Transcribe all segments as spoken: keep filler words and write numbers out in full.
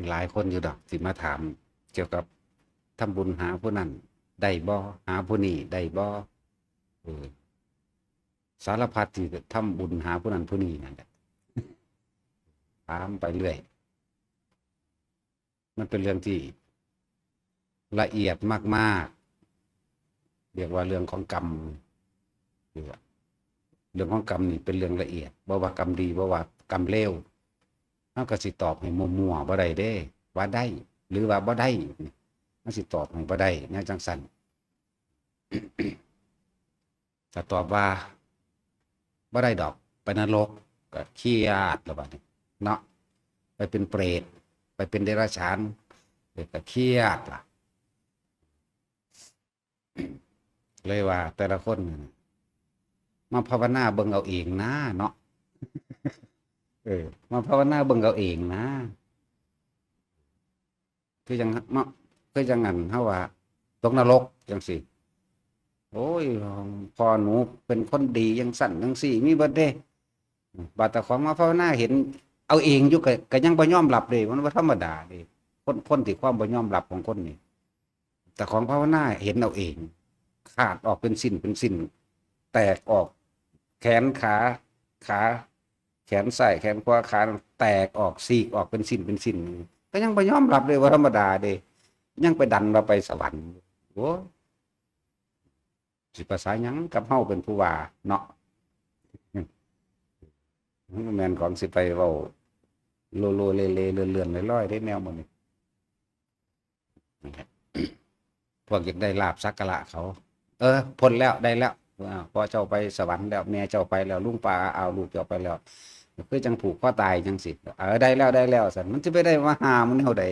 หลายคนอยู่ดอกที่มาถามเกี่ยวกับทำบุญหาผู้นั้นได้บ่ หาผู้นี้ได้บ่ เออ สารพัดที่ทำบุญหาผู้นั้นผู้นี้นั่นแหละ ถามไปเรื่อย มันเป็นเรื่องที่ละเอียดมากๆ เรียกว่าเรื่องของกรรม เรื่องของกรรมนี่เป็นเรื่องละเอียด บ่ว่ากรรมดี บ่ว่ากรรมเลว เฮาก็สิตอบให้มั่วๆ บ่ได้เด้ ว่าได้ หรือว่าบ่ได้ มันสิตอบให้บ่ได้ แนวจั่งซั้น ถ้าตอบว่าบ่ได้ดอก ไปนรก ก็เครียดแล้วบัดนี้ เนาะ ไปเป็นเปรต ไปเป็นเดรัจฉาน ก็เครียดล่ะ เลยว่าแต่ละคนน่ะ มาภาวนาเบิ่งเอาเองนะเนาะ เออ มาภาวนาเบิ่งเอาเองนะ คือจั่ง เนาะ คือจั่งอันเฮาว่า ตกนรกจั่งซี้ โอ้ย พ่อหนูเป็นคนดีจั่งซั้นจั่งซี้ มีเบิดเด้ บาดเจ้าของมาภาวนาเห็นเอาเองอยู่ ก็ ก็ยังบ่ยอมรับเด้ มันบ่ธรรมดาเด้ คน คนที่ความบ่ยอมรับของคนนี่ เจ้าของภาวนาเห็นเอาเอง ขาดออกเป็นสิ้นเป็นสิ้น แตกออก แขนขา ขา แขนซ้าย แขนขวา ขา แตกออก ฉีกออกเป็นสิ้นเป็นสิ้น ก็ยังบ่ยอมรับเลยว่าธรรมดาเด้ ยังไปดันว่าไปสวรรค์ โอ้ สิภาษาหยังกับเฮาเป็นผู้ว่าเนาะ มันบ่แม่นของสิไปเว้าโลโลเลเล เลื่อนๆลอยๆได้แนวมื้อนี้ พวกอยากได้ลาภสักการะเขา เออ พ้นแล้ว ได้แล้ว อ่า พ่อเจ้าไปสวรรค์แล้ว แม่เจ้าไปแล้ว ลุงป้าอาลูกเจ้าไปแล้ว คือจั่งผูกคอตายจั่งซี้ เออ ได้แล้ว ได้แล้ว ซั่น มันสิไปได้มาหามันแนวใด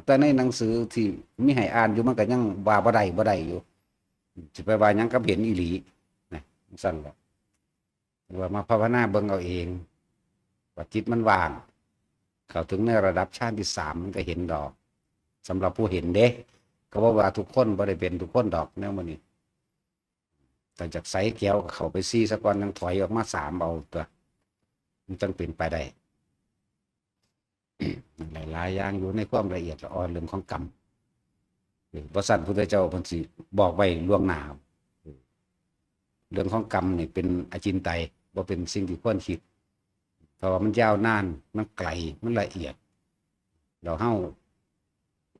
แต่ในหนังสือที่มีให้อ่านอยู่ มันก็ยังว่าบ่ได้ บ่ได้อยู่ สิไปว่าหยังกับเห็นอีหลี นะ ซั่นแหละ ว่ามาภาวนาเบิ่งเอาเอง ว่าจิตมันว่าง เข้าถึงในระดับฌานที่สามมันก็เห็นดอก สำหรับผู้เห็นเด้ ก็บ่ว่าทุกคน บ่ได้เป็นทุกคนดอกแนวมื้อนี้ แต่จากใสแก้วก็เข้าไปสี่ซะก่อน ยังถอยออกมาสามเอาตัว มันจั่งเป็นไปได้ หลายๆอย่างอยู่ในความละเอียดละอ่อนเรื่องของกรรม เออ บ่ซั้นพุทธเจ้าเพิ่นสิบอกไว้ล่วงหน้า เออ เรื่องของกรรมนี่เป็นอจินไตย บ่เป็นสิ่งที่ควรคิด เพราะว่ามันยาวนาน มันไกล มันละเอียด แล้วเฮา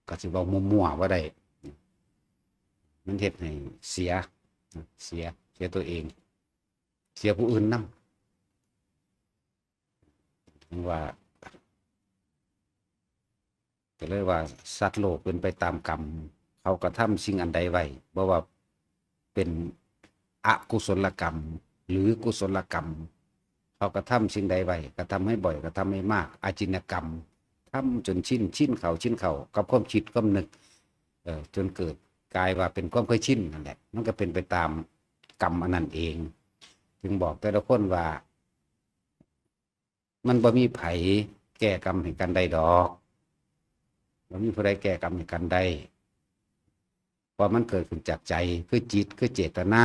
ก็สิเว้ามั่วๆบ่ได้ มันเฮ็ดให้เสีย เสีย เสียตัวเอง เสียผู้อื่นนำ ว่า ก็เลยว่าสัตว์โลกเป็นไปตามกรรม เขากระทำสิ่งอันใดไว้ บ่ว่าเป็นอกุศลกรรม หรือกุศลกรรม เขากระทำสิ่งใดไว้ กระทำให้บ่อย กระทำให้มาก อาจินกรรม ทำจนชิน ชินเข้า ชินเข้า กับความคิด ความนึก เอ่อ จนเกิดกลายว่าเป็นความเคยชินนั่นแหละ มันก็เป็นไปตามกรรมอันนั้นเอง จึงบอกแต่ละคนว่า มันบ่มีไผแก้กรรมให้กันได้ดอก บ่มีผู้ใดแก้กรรมให้กันได้ เพราะมันเกิดขึ้นจากใจ คือจิต คือเจตนา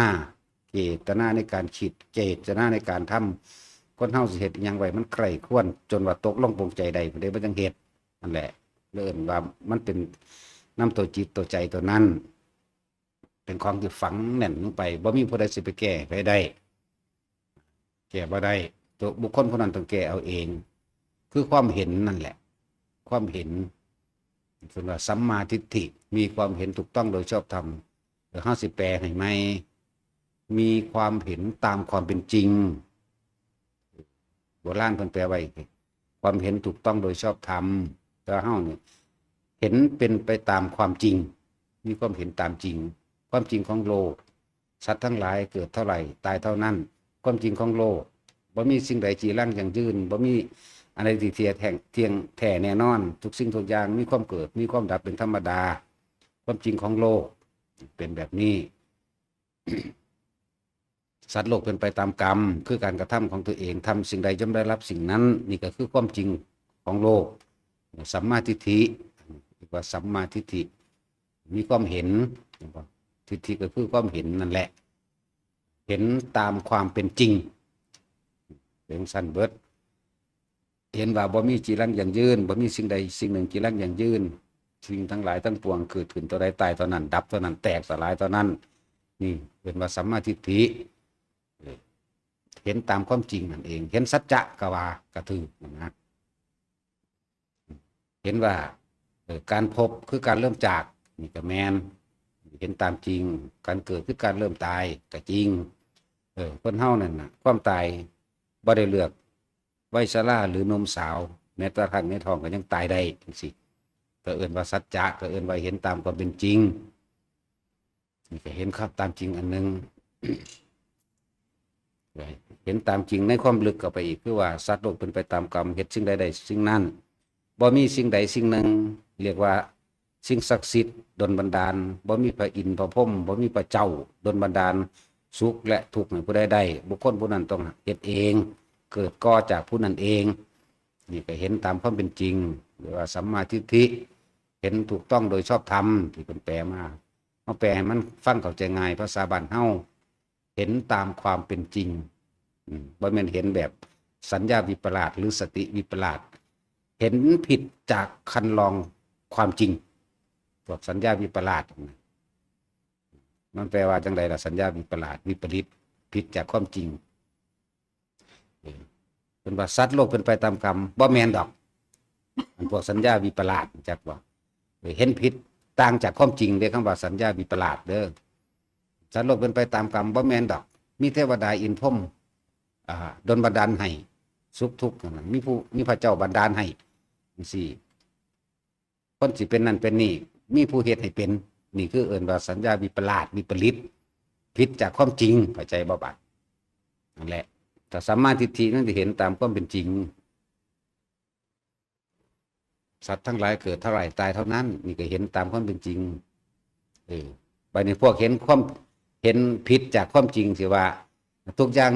เจตนาในการคิด เจตนาในการทำ คนเฮาสิเฮ็ดอิหยังไว้ มันใคร่ครวญจนว่าตกลงปลงใจได้ ผู้ใดบ่จังเฮ็ด นั่นแหละ เอิ้นว่ามันเป็นนำตัวจิตตัวใจตัวนั้น เป็นของที่ฝังแน่นลงไป บ่มีผู้ใดสิไปแก้ไผได้ แก้บ่ได้ ตัวบุคคลคนนั้นต้องแก้เอาเอง คือความเห็นนั่นแหละ ความเห็น เพิ่นว่าสัมมาทิฏฐิ มีความเห็นถูกต้องโดยชอบธรรม เดี๋ยวเฮาสิแปลให้ใหม่ มีความเห็นตามความเป็นจริง โบราณเพิ่นแปลไว้ ความเห็นถูกต้องโดยชอบธรรม แต่เฮานี่เห็นเป็นไปตามความจริง มีความเห็นตามจริง ความจริงของโลก สัตว์ทั้งหลายเกิดเท่าไหร่ตายเท่านั้น ความจริงของโลก บ่มีสิ่งใดจีรังยั่งยืน บ่มีอันใดที่เที่ยงแท้ เที่ยงแท้แน่นอน ทุกสิ่งทุกอย่างมีความเกิด มีความดับเป็นธรรมดา ความจริงของโลกเป็นแบบนี้ สัตว์โลกเป็นไปตามกรรม คือการกระทำของตัวเอง ทำสิ่งใดย่อมได้รับสิ่งนั้น นี่ก็คือความจริงของโลก สัมมาทิฏฐิ เรียกว่าสัมมาทิฏฐิ มีความเห็น ทิฏฐิก็คือความเห็นนั่นแหละ เห็นตามความเป็นจริง เป็นจั่งซั้นเบิด เห็นว่าบ่มีจีรังยั่งยืน บ่มีสิ่งใดสิ่งหนึ่งจีรังยั่งยืน สิ่งทั้งหลายทั้งปวงเกิดขึ้นเท่าใดตายเท่านั้น ดับเท่านั้น แตกสลายเท่านั้น นี่เอิ้นว่าสัมมาทิฏฐิ เออ เห็นตามความจริงนั่นเอง เห็นสัจจะก็ว่ากระถือนะ เห็นว่า เอ่อ การพบคือการเริ่มจาก นี่ก็แม่น เห็นตามจริง การเกิดคือการเริ่มตายก็จริง เออ คนเฮานั่นน่ะ ความตายบ่ได้เลือกวัยชราหรือหนุ่มสาว แม้แต่ครั้งในท้องก็ยังตายได้จังซี่ ก็เอิ้นว่าสัจจะ ก็เอิ้นว่าเห็นตามความเป็นจริง นี่ก็เห็นครับตามจริงอันหนึ่ง เห็นตามจริงในความลึกเข้าไปอีก คือว่าสัตว์โลกเป็นไปตามกรรม เฮ็ดสิ่งใดได้สิ่งนั้น บ่มีสิ่งใดสิ่งหนึ่ง เรียกว่าสิ่งศักดิ์สิทธิ์ดลบันดาล บ่มีพระอินทร์พระพรหม บ่มีพระเจ้าดลบันดาลสุขและทุกข์ให้ผู้ใดได้ บุคคลผู้นั้นต้องเฮ็ดเอง เกิดก่อจากผู้นั้นเอง นี่ก็เห็นตามความเป็นจริง เรียกว่าสัมมาทิฏฐิ เห็นถูกต้องโดยชอบธรรม ที่เพิ่นแปลมา เฮาแปลให้มันฟังเข้าใจง่าย ภาษาบ้านเฮา เห็นตามความเป็นจริง อืม บ่แม่นเห็นแบบสัญญาวิปลาสหรือสติวิปลาส เห็นผิดจากคันลองความจริง พวกสัญญาวิปลาสนะ มันแปลว่าจังใดล่ะ สัญญาวิปลาส วิปริต ผิดจากความจริง เออ เพิ่นว่าสัตว์โลกเป็นไปตามกรรม บ่แม่นดอก อันพวกสัญญาวิปลาส จักบ่ เออ เห็นผิดต่างจากความจริงเด้ คำว่าสัญญาวิปลาสเด้อ สัตว์โลกเป็นไปตามกรรม บ่แม่นดอก มีเทวดาอินทร์พรหม อ่า ดลบันดาลให้ สุขทุกข์นั่นน่ะ มีผู้ มีพระเจ้าบันดาลให้ จังซี่ คนสิเป็นนั่นเป็นนี่ มีผู้เฮ็ดให้เป็น นี่คือเอิ้นว่าสัญญาวิปลาส วิปริต ผิดจากความจริง เข้าใจบ่บาด นั่นแหละ ถ้าสัมมาทิฏฐินั่นสิเห็นตามความเป็นจริง สัตว์ทั้งหลายเกิดเท่าไหร่ตายเท่านั้น นี่ก็เห็นตามความเป็นจริง เออ บัดนี้พวกเห็นความ เห็นผิดจากความจริงสิว่า ทุกอย่าง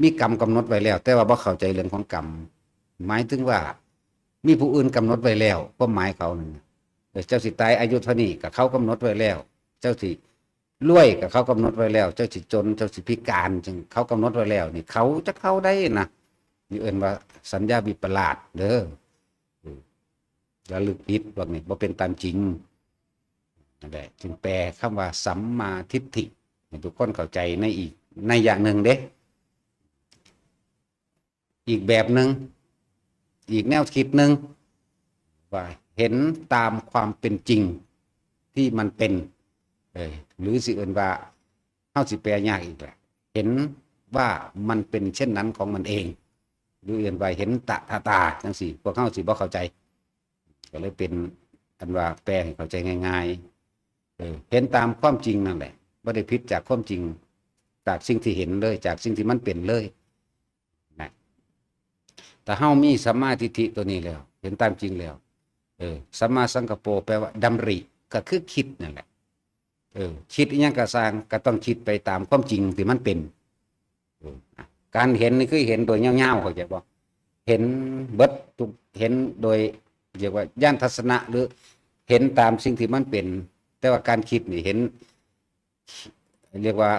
มีกรรมกำหนดไว้แล้ว แต่ว่าบ่เข้าใจเรื่องของกรรม หมายถึงว่ามีผู้อื่นกำหนดไว้แล้ว ความหมายเขานั่นน่ะ เออ เจ้าสิตายอายุเท่านี้ก็เขากำหนดไว้แล้ว เจ้าสิรวยก็เขากำหนดไว้แล้ว เจ้าสิจน เจ้าสิพิการ จั่งเขากำหนดไว้แล้ว นี่เขาจะเข้าได้นะ นี่เอิ้นว่าสัญญาวิปลาสเด้อ อืม ระลึกผิดพวกนี้ บ่เป็นตามจริง นั่นแหละ จึงแปลคำว่าสัมมาทิฏฐิ ให้ทุกคนเข้าใจในอีกนัยยะหนึ่งเด้ อีกแบบหนึ่ง อีกแนวคิดหนึ่ง ว่าเห็นตามความเป็นจริงที่มันเป็น เออ หรือสิเอิ้นว่า เฮาสิแปลยากอีกแหละ เห็นว่ามันเป็นเช่นนั้นของมันเอง หรือเอิ้นว่าเห็นตถาตาจังซี่ พวกเฮาสิบ่เข้าใจ ก็เลยเป็นอันว่าแปลให้เข้าใจง่ายๆ เออ เห็นตามความจริงนั่นแหละ บ่ได้ผิดจากความจริง จากสิ่งที่เห็นเลย จากสิ่งที่มันเป็นเลย นะ ถ้าเฮามีสัมมาทิฏฐิตัวนี้แล้ว เห็นตามจริงแล้ว เออ สัมมาสังกัปโป แปลว่าดำริ ก็คือคิดนั่นแหละ เออ คิดอิหยังก็ซ่าง ก็ต้องคิดไปตามความจริงที่มันเป็น เออ การเห็นนี่คือเห็นโดยยาวๆ เข้าใจบ่ เห็นเบิดทุก เห็นโดย เรียกว่าญาณทัศนะ หรือเห็นตามสิ่งที่มันเป็น แต่ว่าการคิดนี่เห็น เรียกว่า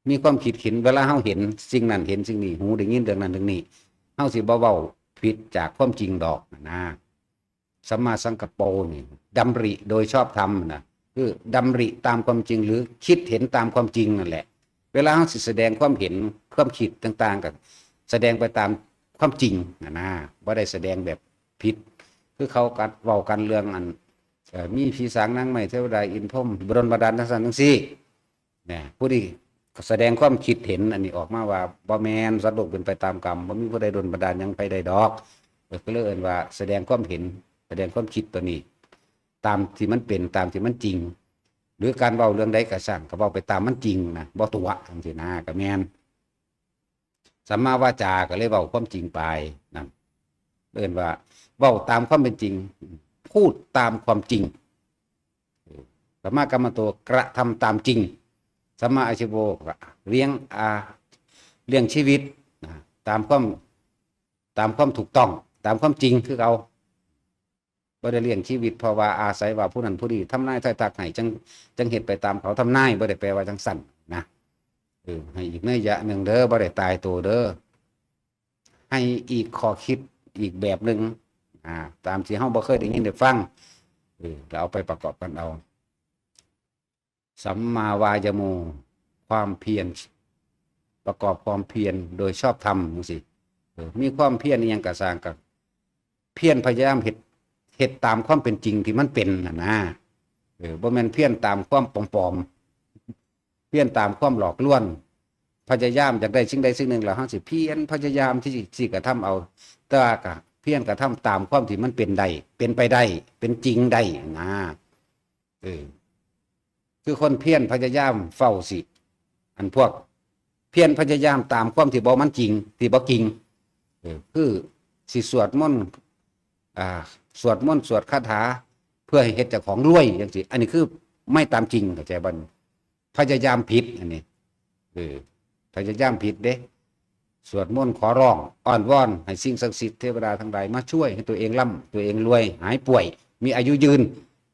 มีความคิดเห็น เวลาเฮาเห็นสิ่งนั้น เห็นสิ่งนี้ หูได้ยินเรื่องนั้นเรื่องนี้ เฮาสิบ่เว้าผิดจากความจริงดอกนะ สัมมาสังกัปโปนี่ ดำริโดยชอบธรรมนะ คือดำริตามความจริง หรือคิดเห็นตามความจริงนั่นแหละ เวลาเฮาสิแสดงความเห็น ความคิดต่างๆ ก็แสดงไปตามความจริงนะนะ บ่ได้แสดงแบบผิด คือเขากัดเว้ากันเรื่องอัน เอ่อ มีผีสางนางไม้ เทวดาอินทร์พรหม ดลบันดาลจังซั่นจังซี่ นะ ผู้ที่แสดงความคิดเห็นอันนี้ออกมาว่า บ่แม่น สัตว์โลกเป็นไปตามกรรม บ่มีผู้ใดดลบันดาลหยังไผได้ดอก เออ ก็เลยเอิ้นว่าแสดงความเห็น แสดงความคิดตัวนี้ ตามที่มันเป็น ตามที่มันจริง หรือการเว้าเรื่องใดก็ซ่าง ก็เว้าไปตามมันจริงนะ บ่ตั๋วจังซี่นะ ก็แม่น สัมมาวาจาก็เลยเว้าความจริงไปนั่น เอิ้นว่าเว้าตามความเป็นจริง พูดตามความจริง สัมมากัมมันโต กระทำตามจริง สัมมาอาชีโว ก็เลี้ยง อา เลี้ยงชีวิตนะ ตามความ ตามความถูกต้อง ตามความจริงคือเก่า บ่ได้เลี้ยงชีวิตเพราะว่าอาศัยว่าผู้นั้นผู้นี้ทำนายทายทักให้ จั่ง จั่งเฮ็ดไปตามเขาทำนาย บ่ได้แปลว่าจั่งซั่นนะ เออ ให้อีกนัยยะหนึ่งเด้อ บ่ได้ตายตัวเด้อ ให้อีกข้อคิดอีกแบบหนึ่ง อ่า ตามที่เฮาบ่เคยได้ยินได้ฟัง เออ แล้วเอาไปประกอบกันเอา สัมมาวายโม ความเพียร ประกอบความเพียรโดยชอบธรรมจังซี้ เออ มีความเพียรอิหยังก็ซ่าง ก็เพียรพยายามเฮ็ด เฮ็ดตามความเป็นจริงที่มันเป็นน่ะนะ เออ บ่แม่นเพียรตามความปลอมๆ เพียรตามความหลอกลวง พยายามอยากได้สิ่งใดสิ่งหนึ่งแล้ว เฮาสิเพียรพยายามที่สิกระทำเอา แต่ว่าก็เพียรกระทำตามความที่มันเป็นได้ เป็นไปได้ เป็นจริงได้นะ เออ คือคนเพียรพยายามเฝ้าสิ อันพวกเพียรพยายามตามความที่บ่มันจริง ที่บ่จริง เออ คือสิสวดมนต์ อ่า สวดมนต์สวดคาถา เพื่อให้เฮ็ดเจ้าของรวยจังซี้ อันนี้คือไม่ตามจริง เข้าใจบ่? พยายามผิดอันนี้ เออ พยายามผิดเด้ สวดมนต์ขอร้อง อ้อนวอนให้สิ่งศักดิ์สิทธิ์เทวดาทั้งหลายมาช่วยให้ตัวเองร่ำ ตัวเองรวย หายป่วย มีอายุยืน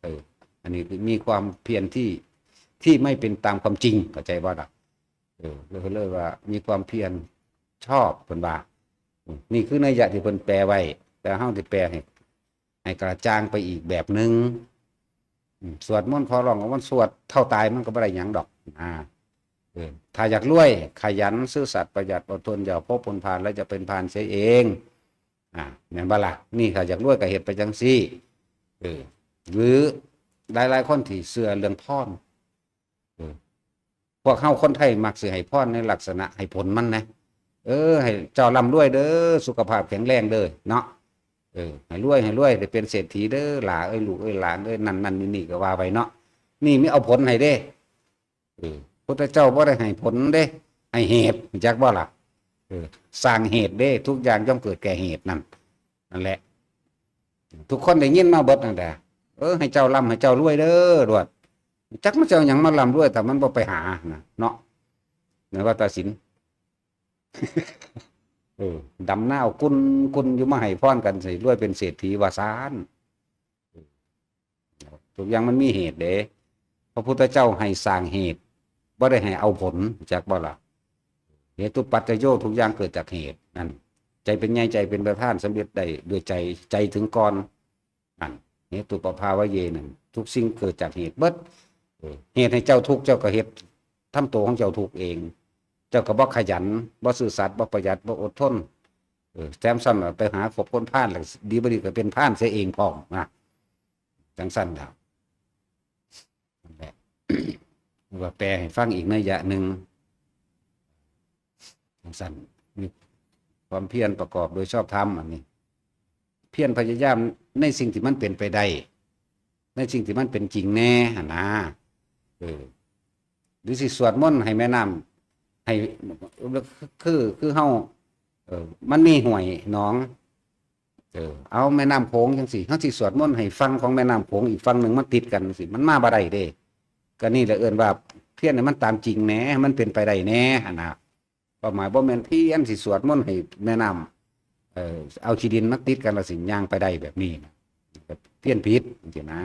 เออ อันนี้คือมีความเพียรที่ ที่ไม่เป็นตามความจริง เข้าใจบ่ล่ะ? เออ เลย เลยว่ามีความเพียรชอบ เพิ่นว่า อืม นี่คือนัยยะที่เพิ่นแปลไว้ แต่เฮาสิแปลให้ ให้กระจ่างไปอีกแบบหนึ่ง อืม สวดมนต์ขอร้อง มันสวดเท่าตายมันก็บ่ได้หยังดอก อ่า เออ ถ้าอยากรวย ขยัน ซื่อสัตย์ ประหยัด อดทน อย่าพบคนพาล แล้วจะเป็นพาลเสียเอง อ่า แม่นบ่ล่ะ? นี่ถ้าอยากรวยก็เฮ็ดไปจังซี้ เออ หรือหลายๆคนที่เชื่อเรื่องพร เออ พวกเฮาคนไทยมักสิให้พรในลักษณะให้ผลมันนะ เออ ให้เจ้าร่ำรวยเด้อ สุขภาพแข็งแรงเด้อ เนาะ เออ ให้รวย ให้รวย ได้เป็นเศรษฐีเด้อ หล่าเอ้ย ลูกเอ้ย หลานเอ้ย นั่นนั่นนี่นี่ก็ว่าไปเนาะ นี่มีเอาผลให้เด้ เออ พุทธเจ้าบ่ได้ให้ผลเด้ ให้เหตุ จักบ่ล่ะ? เออ สร้างเหตุเด้ ทุกอย่างย่อมเกิดแก่เหตุนั่น นั่นแหละ ทุกคนได้ยินมาเบิดนั่นแหละ เออ ให้เจ้าร่ำให้เจ้ารวยเด้อ โลด จักมันสิเอาหยังมาร่ำรวย ถ้ามันบ่ไปหานะ เนาะ ในวัฏศิลป์ เออ ดำนาเอากุนกุนอยู่มาให้พรกันสิ รวยเป็นเศรษฐีว่าซาน ทุกอย่างมันมีเหตุเด้ พระพุทธเจ้าให้สร้างเหตุ บ่ได้ให้เอาผล จักบ่ล่ะ? เหตุปัจจโย ทุกอย่างเกิดจากเหตุนั่น ใจเป็นใหญ่ ใจเป็นประธาน สำเร็จได้ด้วยใจ ใจถึงก่อน นั่น เหตุปภาวะเย นั่น ทุกสิ่งเกิดจากเหตุเบิด เออ เหตุให้เจ้าทุกข์ เจ้าก็เฮ็ด ทำตัวของเจ้าทุกข์เอง เจ้าก็บ่ขยัน บ่ซื่อสัตย์ บ่ประหยัด บ่อดทน เออ แถมซ้ำไปหาคบคนพาล แล้วดีบ่ดีก็เป็นพาลเสียเองพร้อมนะ จังซั่นแล้ว นั่นแหละ ว่าแปลให้ฟังอีกนัยยะหนึ่ง จังซั่น มีความเพียรประกอบโดยชอบธรรม อันนี้ เพียรพยายามในสิ่งที่มันเป็นไปได้ ในสิ่งที่มันเป็นจริงแน่หั่นนะ เออ หรือสิสวดมนต์ให้แม่น้ำ ให้ คือ คือเฮา เออ มันมีห้วยหนอง เออ เอาแม่น้ำโขงจังซี้ เฮาสิสวดมนต์ให้ฝั่งของแม่น้ำโขงอีกฝั่งหนึ่งมันติดกันจังซี้ มันมาบ่ได้เด้ ก็นี่แหละเอิ้นว่าเพียรให้มันตามจริงแหน่ ให้มันเป็นไปได้แหน่หั่นนะ ความหมายบ่แม่นเพียรสิสวดมนต์ให้แม่น้ำ เอ่อ เอาขี้ดินมาติดกันแล้วสิย่างไปได้แบบนี้นะ เพี้ยนผิดจังซี้นะ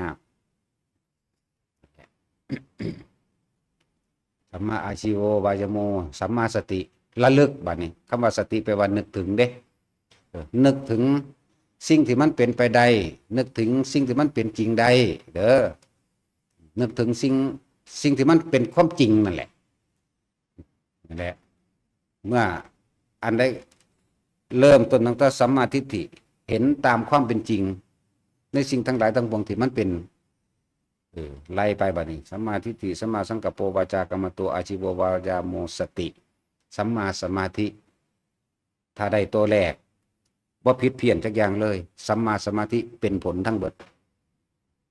สัมมาอาชีโว วายโม สัมมาสติ ระลึก บัดนี้ คำว่าสติแปลว่านึกถึงเด้ เออ นึกถึงสิ่งที่มันเป็นไปได้ นึกถึงสิ่งที่มันเป็นจริงได้ เด้อ นึกถึงสิ่ง สิ่งที่มันเป็นความจริงนั่นแหละ นั่นแหละ เมื่ออันใดเริ่มต้นตั้งแต่สัมมาทิฏฐิ เห็นตามความเป็นจริง ในสิ่งทั้งหลายทั้งปวงที่มันเป็น เออ ไล่ไปบัดนี้ สัมมาทิฏฐิ สัมมาสังกัปโป วาจากัมมันโต อาชีโว วายโม สติ สัมมาสมาธิ ถ้าได้ตัวแรก บ่ผิดเพี้ยนจักอย่างเลย สัมมาสมาธิเป็นผลทั้งเบิด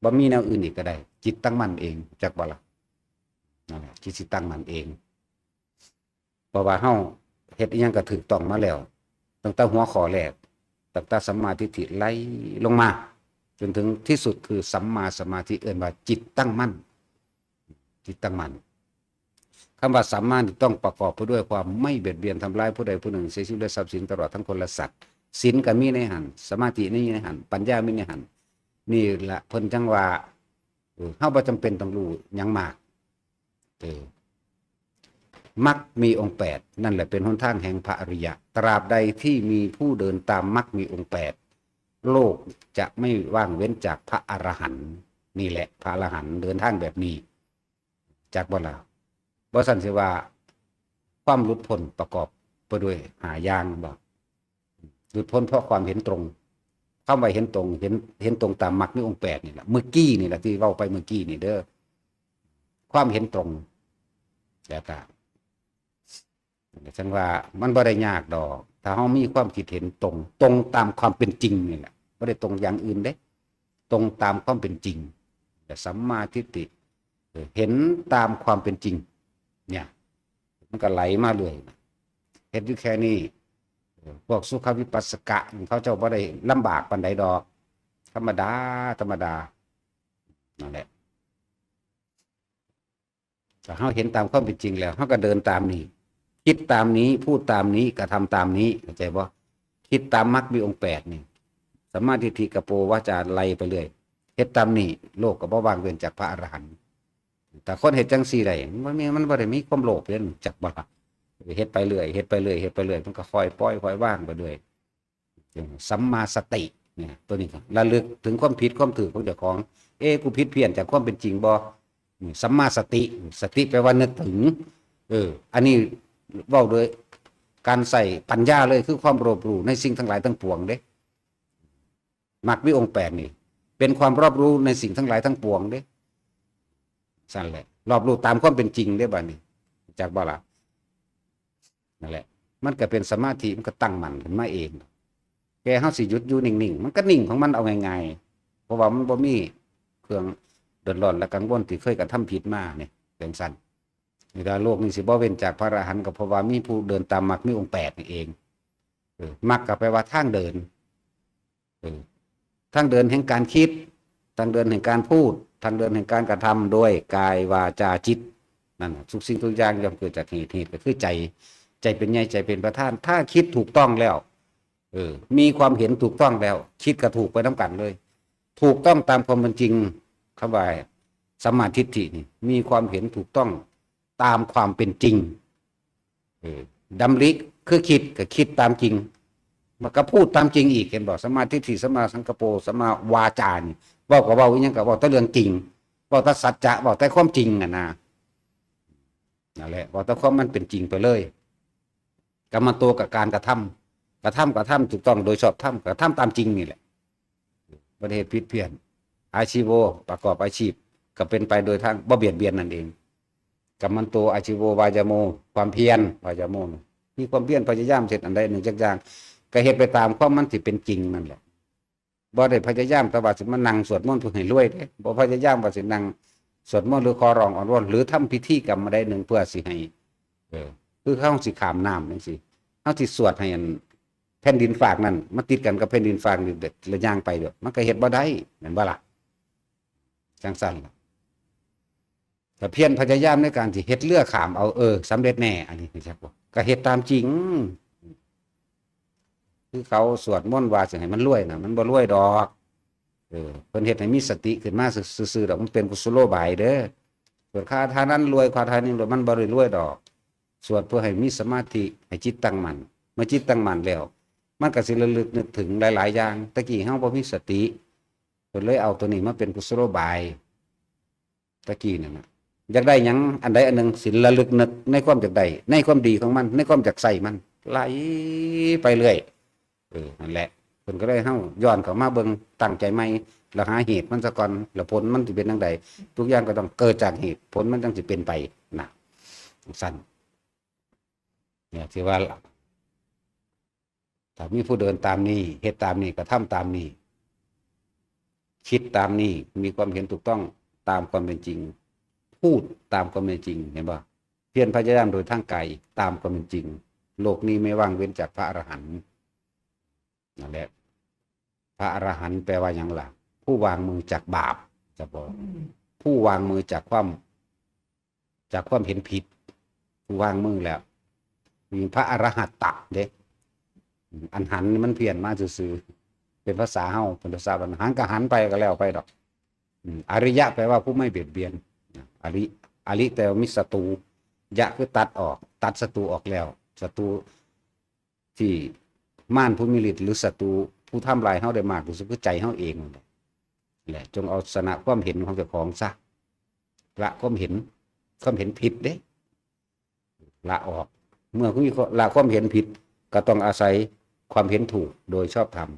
บ่มีแนวอื่นอีกก็ได้ จิตตั้งมั่นเอง จักบ่ล่ะ? นั่นแหละ จิตสิตั้งมั่นเอง เพราะว่าเฮาเฮ็ดอิหยังก็ถูกต้องมาแล้ว ตั้งแต่หัวข้อแรก ตั้งแต่สัมมาทิฏฐิไล่ลงมา จนถึงที่สุดคือสัมมาสมาธิ เอิ้นว่าจิตตั้งมั่น จิตตั้งมั่น คำว่าสัมมานี่ต้องประกอบไปด้วยความไม่เบียดเบียนทำร้ายผู้ใดผู้หนึ่ง เสียชีวิตและทรัพย์สินตลอดทั้งคนและสัตว์ ศีลก็มีในหั่น สมาธินี่ในหั่น ปัญญามีในหั่น นี่ละเพิ่นจั่งว่า เออ เฮาบ่จำเป็นต้องรู้หยังมาก เออ มรรคมีองค์แปด นั่นแหละเป็นหนทางแห่งพระอริยะ ตราบใดที่มีผู้เดินตามมรรคมีองค์แปด โลกจะไม่ว่างเว้นจากพระอรหันต์ นี่แหละพระอรหันต์เดินทางแบบนี้ จักบ่ล่ะ บ่ซั่นสิว่า ความหลุดพ้นประกอบไปด้วยห้าอย่างบ่ หลุดพ้นเพราะความเห็นตรง คำว่าเห็นตรง เห็น เห็นตรงตามมรรคมีองค์แปดนี่แหละ เมื่อกี้นี่แหละที่เว้าไปเมื่อกี้นี่เด้อ ความเห็นตรง แล้วก็ จั่งว่ามันบ่ได้ยากดอก ถ้าเฮามีความคิดเห็นตรง ตรงตามความเป็นจริงนี่แหละ บ่ได้ตรงอย่างอื่นเด้ ตรงตามความเป็นจริง แต่สัมมาทิฏฐิ เออ เห็นตามความเป็นจริง เนี่ย มันก็ไหลมาเรื่อยนะ เฮ็ดอยู่แค่นี้ เออ พวกสุขวิปัสสกะ เขาเจ้าบ่ได้ลำบากปานใดดอก ธรรมดา ธรรมดา นั่นแหละ ถ้าเฮาเห็นตามความเป็นจริงแล้ว เฮาก็เดินตามนี้ คิดตามนี้ พูดตามนี้ กระทำตามนี้ เข้าใจบ่ คิดตามมรรคมีองค์แปดนี่ สัมมาทิฏฐิ กะโปวาจา ไล่ไปเรื่อย เฮ็ดตามนี้ โลกก็บ่ว่างเว้นจากพระอรหันต์ แต่คนเฮ็ดจั่งซี่ได้ มันบ่มี มันบ่ได้มีความโลภเด้ จักบ่ล่ะ เฮ็ดไปเรื่อย เฮ็ดไปเรื่อย เฮ็ดไปเรื่อย มันก็ค่อยปล่อย ค่อยวางไปเรื่อย สัมมาสติ เนี่ย ตัวนี้ก็ระลึกถึงความผิดความถูกของเจ้าของ เอ้ กูผิดเพี้ยนจากความเป็นจริงบ่ นี่ สัมมาสติ สติแปลว่านึกถึง เออ อันนี้เว้าโดยการใช้ปัญญาเลย คือความรอบรู้ในสิ่งทั้งหลายทั้งปวงเด้ มรรคมีองค์แปดนี่ เป็นความรอบรู้ในสิ่งทั้งหลายทั้งปวงเด้ ซั่นแหละ รอบรู้ตามความเป็นจริงเด้ บัดนี้ จักบ่ล่ะ นั่นแหละ มันก็เป็นสมาธิ มันก็ตั้งมั่นขึ้นมาเอง แค่เฮาสิหยุดอยู่นิ่งๆ มันก็นิ่งของมันเอาง่ายๆ เพราะว่ามันบ่มีเครื่องเดือดร้อนและกังวลที่เคยกระทำผิดมาเนี่ย จั่งซั่น นี่ล่ะ โลกนี้สิบ่เว้นจากพระอรหันต์ ก็เพราะว่ามีผู้เดินตามมรรคมีองค์แปดนี่เอง เออ มรรคก็แปลว่าทางเดิน เออ ทางเดินแห่งการคิด ทางเดินแห่งการพูด ทางเดินแห่งการกระทำ ด้วยกาย วาจา จิต นั่นน่ะ ทุกสิ่งทุกอย่างย่อมเกิดจากเหตุ เหตุก็คือใจ ใจเป็นใหญ่ ใจเป็นประธาน ถ้าคิดถูกต้องแล้ว เออ มีความเห็นถูกต้องแล้ว คิดก็ถูกไปนำกันเลย ถูกต้องตามความเป็นจริง คำว่าสัมมาทิฏฐินี่ มีความเห็นถูกต้องตามความเป็นจริง เออ ดำริคือคิด ก็คิดตามจริง มันก็พูดตามจริงอีก เห็นบ่ สัมมาทิฏฐิ สัมมาสังกัปโป สัมมาวาจานี่ เว้าก็เว้าอีหยังก็เว้าแต่เรื่องจริง เว้าแต่สัจจะ เว้าแต่ความจริงอะนะ นั่นแหละ เว้าแต่ความมันเป็นจริงไปเลย กัมมันโต กับการกระทำ กระทำ กระทำถูกต้องโดยชอบธรรม กระทำตามจริงนี่แหละ บ่ได้เฮ็ดผิดเพี้ยน อาชีโว ประกอบอาชีพ ก็เป็นไปโดยทางบ่เบียดเบียนนั่นเอง กัมมันโต อาชีโว วายาโม ความเพียร วายาโม มีความเพียรพยายามเฮ็ดอันใดหนึ่งจักอย่าง ก็เฮ็ดไปตามความมันสิเป็นจริงนั่นแหละ บ่ได้พยายามแต่ว่าสิมานั่งสวดมนต์เพื่อให้รวยเด้ บ่พยายามว่าสินั่งสวดมนต์หรือขอร้องอ้อนวอน หรือทำพิธีกรรมอันใดหนึ่งเพื่อสิให้ เออ คือเฮาสิข้ามน้ำจั่งซี้ เฮาสิสวดให้อันแผ่นดินฟากนั่นมาติดกันกับแผ่นดินฟากนี่ แล้วย่างไปเด้อ มันก็เฮ็ดบ่ได้ แม่นบ่ล่ะ จั่งซั่นล่ะ ก็เพียรพยายามในการสิเฮ็ดเรือข้ามเอา เออ สำเร็จแน่ อันนี้จักบ่ ก็เฮ็ดตามจริง คือเขาสวดมนต์ว่าสิให้มันรวยน่ะ มันบ่รวยดอก เออ เพิ่นเฮ็ดให้มีสติขึ้นมาซื่อๆดอก มันเป็นกุศโลบายเด้อ สวดคาถานั้นรวย คาถานี้รวย มันบ่ได้รวยดอก สวดเพื่อให้มีสมาธิ ให้จิตตั้งมั่น เมื่อจิตตั้งมั่นแล้ว มันก็สิระลึกนึกถึงหลายๆอย่าง แต่กี้เฮาบ่มีสติ เพิ่นเลยเอาตัวนี้มาเป็นกุศโลบาย ตะกี้นั่นน่ะ อยากได้หยังอันใดอันหนึ่ง สิระลึกนึกในความอยากได้ ในความดีของมัน ในความอยากใช้มัน ไหลไปเรื่อย เออ นั่นแหละ เพิ่นก็เลยเฮาย้อนเข้ามาเบิ่ง ตั้งใจใหม่ แล้วหาเหตุมันซะก่อน แล้วผลมันสิเป็นจั่งใด ทุกอย่างก็ต้องเกิดจากเหตุ ผลมันจั่งสิเป็นไปนะ ซั่น เนี่ย ที่ว่า ถ้ามีผู้เดินตามนี้ เฮ็ดตามนี้ กระทำตามนี้ คิดตามนี้ มีความเห็นถูกต้องตามความเป็นจริง พูดตามความเป็นจริง เห็นบ่ เพียรพยายามโดยทางกายตามความเป็นจริง โลกนี้ไม่ว่างเว้นจากพระอรหันต์ นั่นแหละ พระอรหันต์แปลว่าหยังล่ะ ผู้วางมือจากบาป จะบอก ผู้วางมือจากความ จากความเห็นผิด ผู้วางมือแล้ว มีพระอรหัตตะเด้ อันหันนี่มันเพี้ยนมาซื่อๆ เป็นภาษาเฮา เป็นภาษาบ้าน หันก็หันไปก็แล้วไปดอก อืม อริยะแปลว่าผู้ไม่เบียดเบียน อริ อริแปลว่ามิตรศัตรู ยะคือตัดออก ตัดศัตรูออกแล้ว ศัตรูที่มารผู้มีฤทธิ์หรือศัตรูผู้ทำลายเฮาได้มากที่สุดคือใจเฮาเองนั่นแหละ แหละ จงเอาชนะความเห็นของเจ้าของซะ ละความเห็น ความเห็นผิดเด้ ละออก เมื่อคุณละความเห็นผิด ก็ต้องอาศัยความเห็นถูกโดยชอบธรรม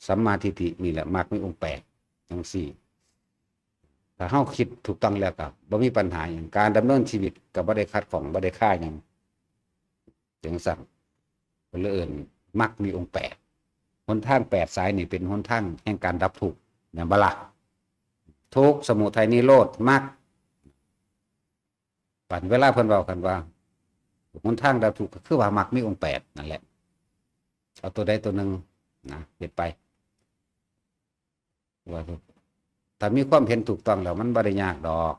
สัมมาทิฏฐินี่แหละมรรคมีองค์แปดทั้งสี่ ถ้าเฮาคิดถูกต้องแล้วก็บ่มีปัญหาหยัง การดำเนินชีวิตก็บ่ได้ขัดข้อง บ่ได้คาหยัง จังซั่น เพิ่นเลยเอิ้นมรรคมีองค์แปด หนทางแปดสายนี่เป็นหนทางแห่งการดับทุกข์ แม่นบ่ล่ะ ทุกข์ สมุทัย นิโรธ มรรค บัดเวลาเพิ่นเว้ากันว่า หนทางดับทุกข์ก็คือว่ามรรคมีองค์แปดนั่นแหละ เอาตัวใดตัวหนึ่งนะ เฮ็ดไป ว่า ถ้ามีความเห็นถูกต้องแล้วมันบ่ได้ยากดอก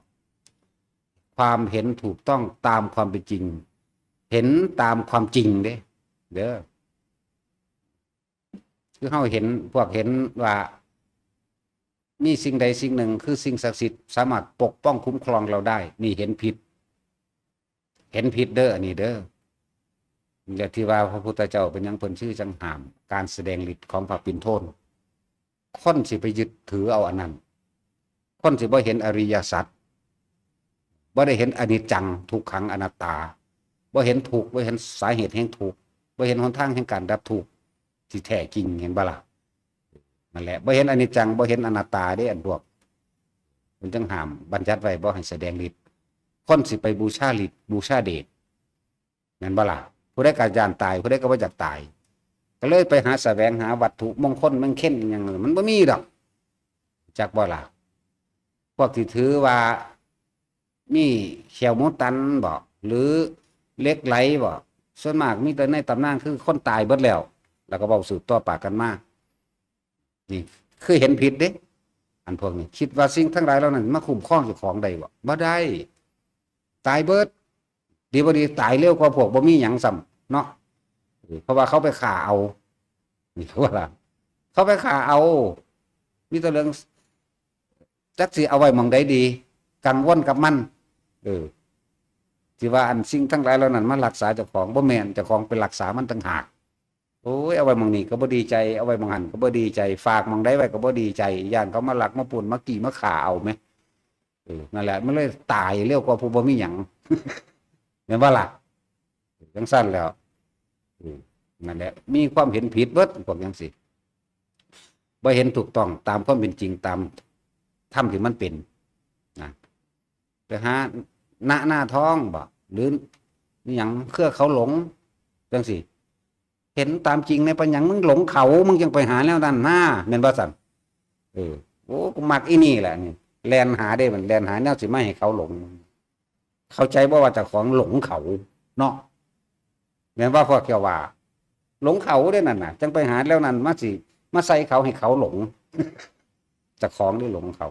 ความเห็นถูกต้องตามความเป็นจริง เห็นตามความจริงเด้ เด้อ คือเฮาเห็น พวกเห็นว่า มีสิ่งใดสิ่งหนึ่งคือสิ่งศักดิ์สิทธิ์สามารถปกป้องคุ้มครองเราได้ นี่เห็นผิด เห็นผิดเด้อ อันนี้เด้อ นี่แหละที่ว่าพระพุทธเจ้าเป็นหยังเพิ่นชื่อจังห้าม การแสดงฤทธิ์ของพระปิณโทน คนสิไปยึดถือเอาอันนั้น คนสิบ่เห็นอริยสัจ บ่ได้เห็นอนิจจัง ทุกขัง อนัตตา บ่เห็นทุกข์ บ่เห็นสาเหตุแห่งทุกข์ บ่เห็นหนทางแห่งการดับทุกข์ที่แท้จริง เห็นบ่ล่ะ นั่นแหละ บ่เห็นอนิจจัง บ่เห็นอนัตตาเด้ อันพวก เพิ่นจังห้ามบัญญัติไว้บ่ให้แสดงฤทธิ์ คนสิไปบูชาฤทธิ์ บูชาเดช แม่นบ่ล่ะ ผู้ใดก็ย้านตาย ผู้ใดก็บ่อยากตาย ก็เลยไปหาแสวงหาวัตถุมงคลมงคลอิหยัง มันบ่มีดอก จักบ่ล่ะ พวกที่ถือว่ามีแข้วหมูตันบ่ หรือเหล็กไหลบ่ ส่วนมากมีแต่ในตำนานคือคนตายเบิดแล้ว แล้วก็เว้าสืบต่อปากกันมา นี่คือเห็นผิดเด้ อันพวกนี้คิดว่าสิ่งทั้งหลายเหล่านั้นมาคุ้มครองเจ้าของได้บ่ บ่ได้ ตายเบิด ดีบ่ดีตายเร็วกว่าพวกบ่มีหยังซ้ำเนาะ เออ เพราะว่าเขาไปฆ่าเอา นี่เขาว่าล่ะ เขาไปฆ่าเอา มีแต่เรื่อง จักสิเอาไว้หม่องใดดี กังวลกับมัน เออ ที่ว่าอันสิ่งทั้งหลายเหล่านั้นมารักษาเจ้าของ บ่แม่น เจ้าของไปรักษามันต่างหาก โอ้ย เอาไว้หม่องนี้ก็บ่ดีใจ เอาไว้หม่องหั้นก็บ่ดีใจ ฝากหม่องใดไว้ก็บ่ดีใจ ย้านเขามาลักมาปล้นมากี้มาฆ่าเอาแหม เออ นั่นแหละ มันเลยตายเร็วกว่าผู้บ่มีหยัง แม่นบ่ล่ะ จังซั่นแล้ว เออ นั่นแหละ มีความเห็นผิดเบิดพวกจังซี่ บ่เห็นถูกต้องตามความเป็นจริง ตามธรรมที่มันเป็น นะ ไปหาณหน้าทองบ่ หรืออิหยังเครือเขาหลง จังซี่ เห็นตามจริงในปัญญัง มึงหลงเขา มึงจังไปหาแนวนั้นนะ แม่นบ่ซั่น เออ โอ้ กูมักอีนี่แหละนี่ แล่นหาเด้ มันแล่นหาแนวสิมาให้เขาหลง เข้าใจบ่ว่าเจ้าของหลงเขา เนาะ แม่นว่าพวกเจ้าว่า หลงเขาเด้นั่นน่ะ จังไปหาแล้วนั่นมาสิ มาใส่เขาให้เขาหลง เจ้าของได้หลงเขา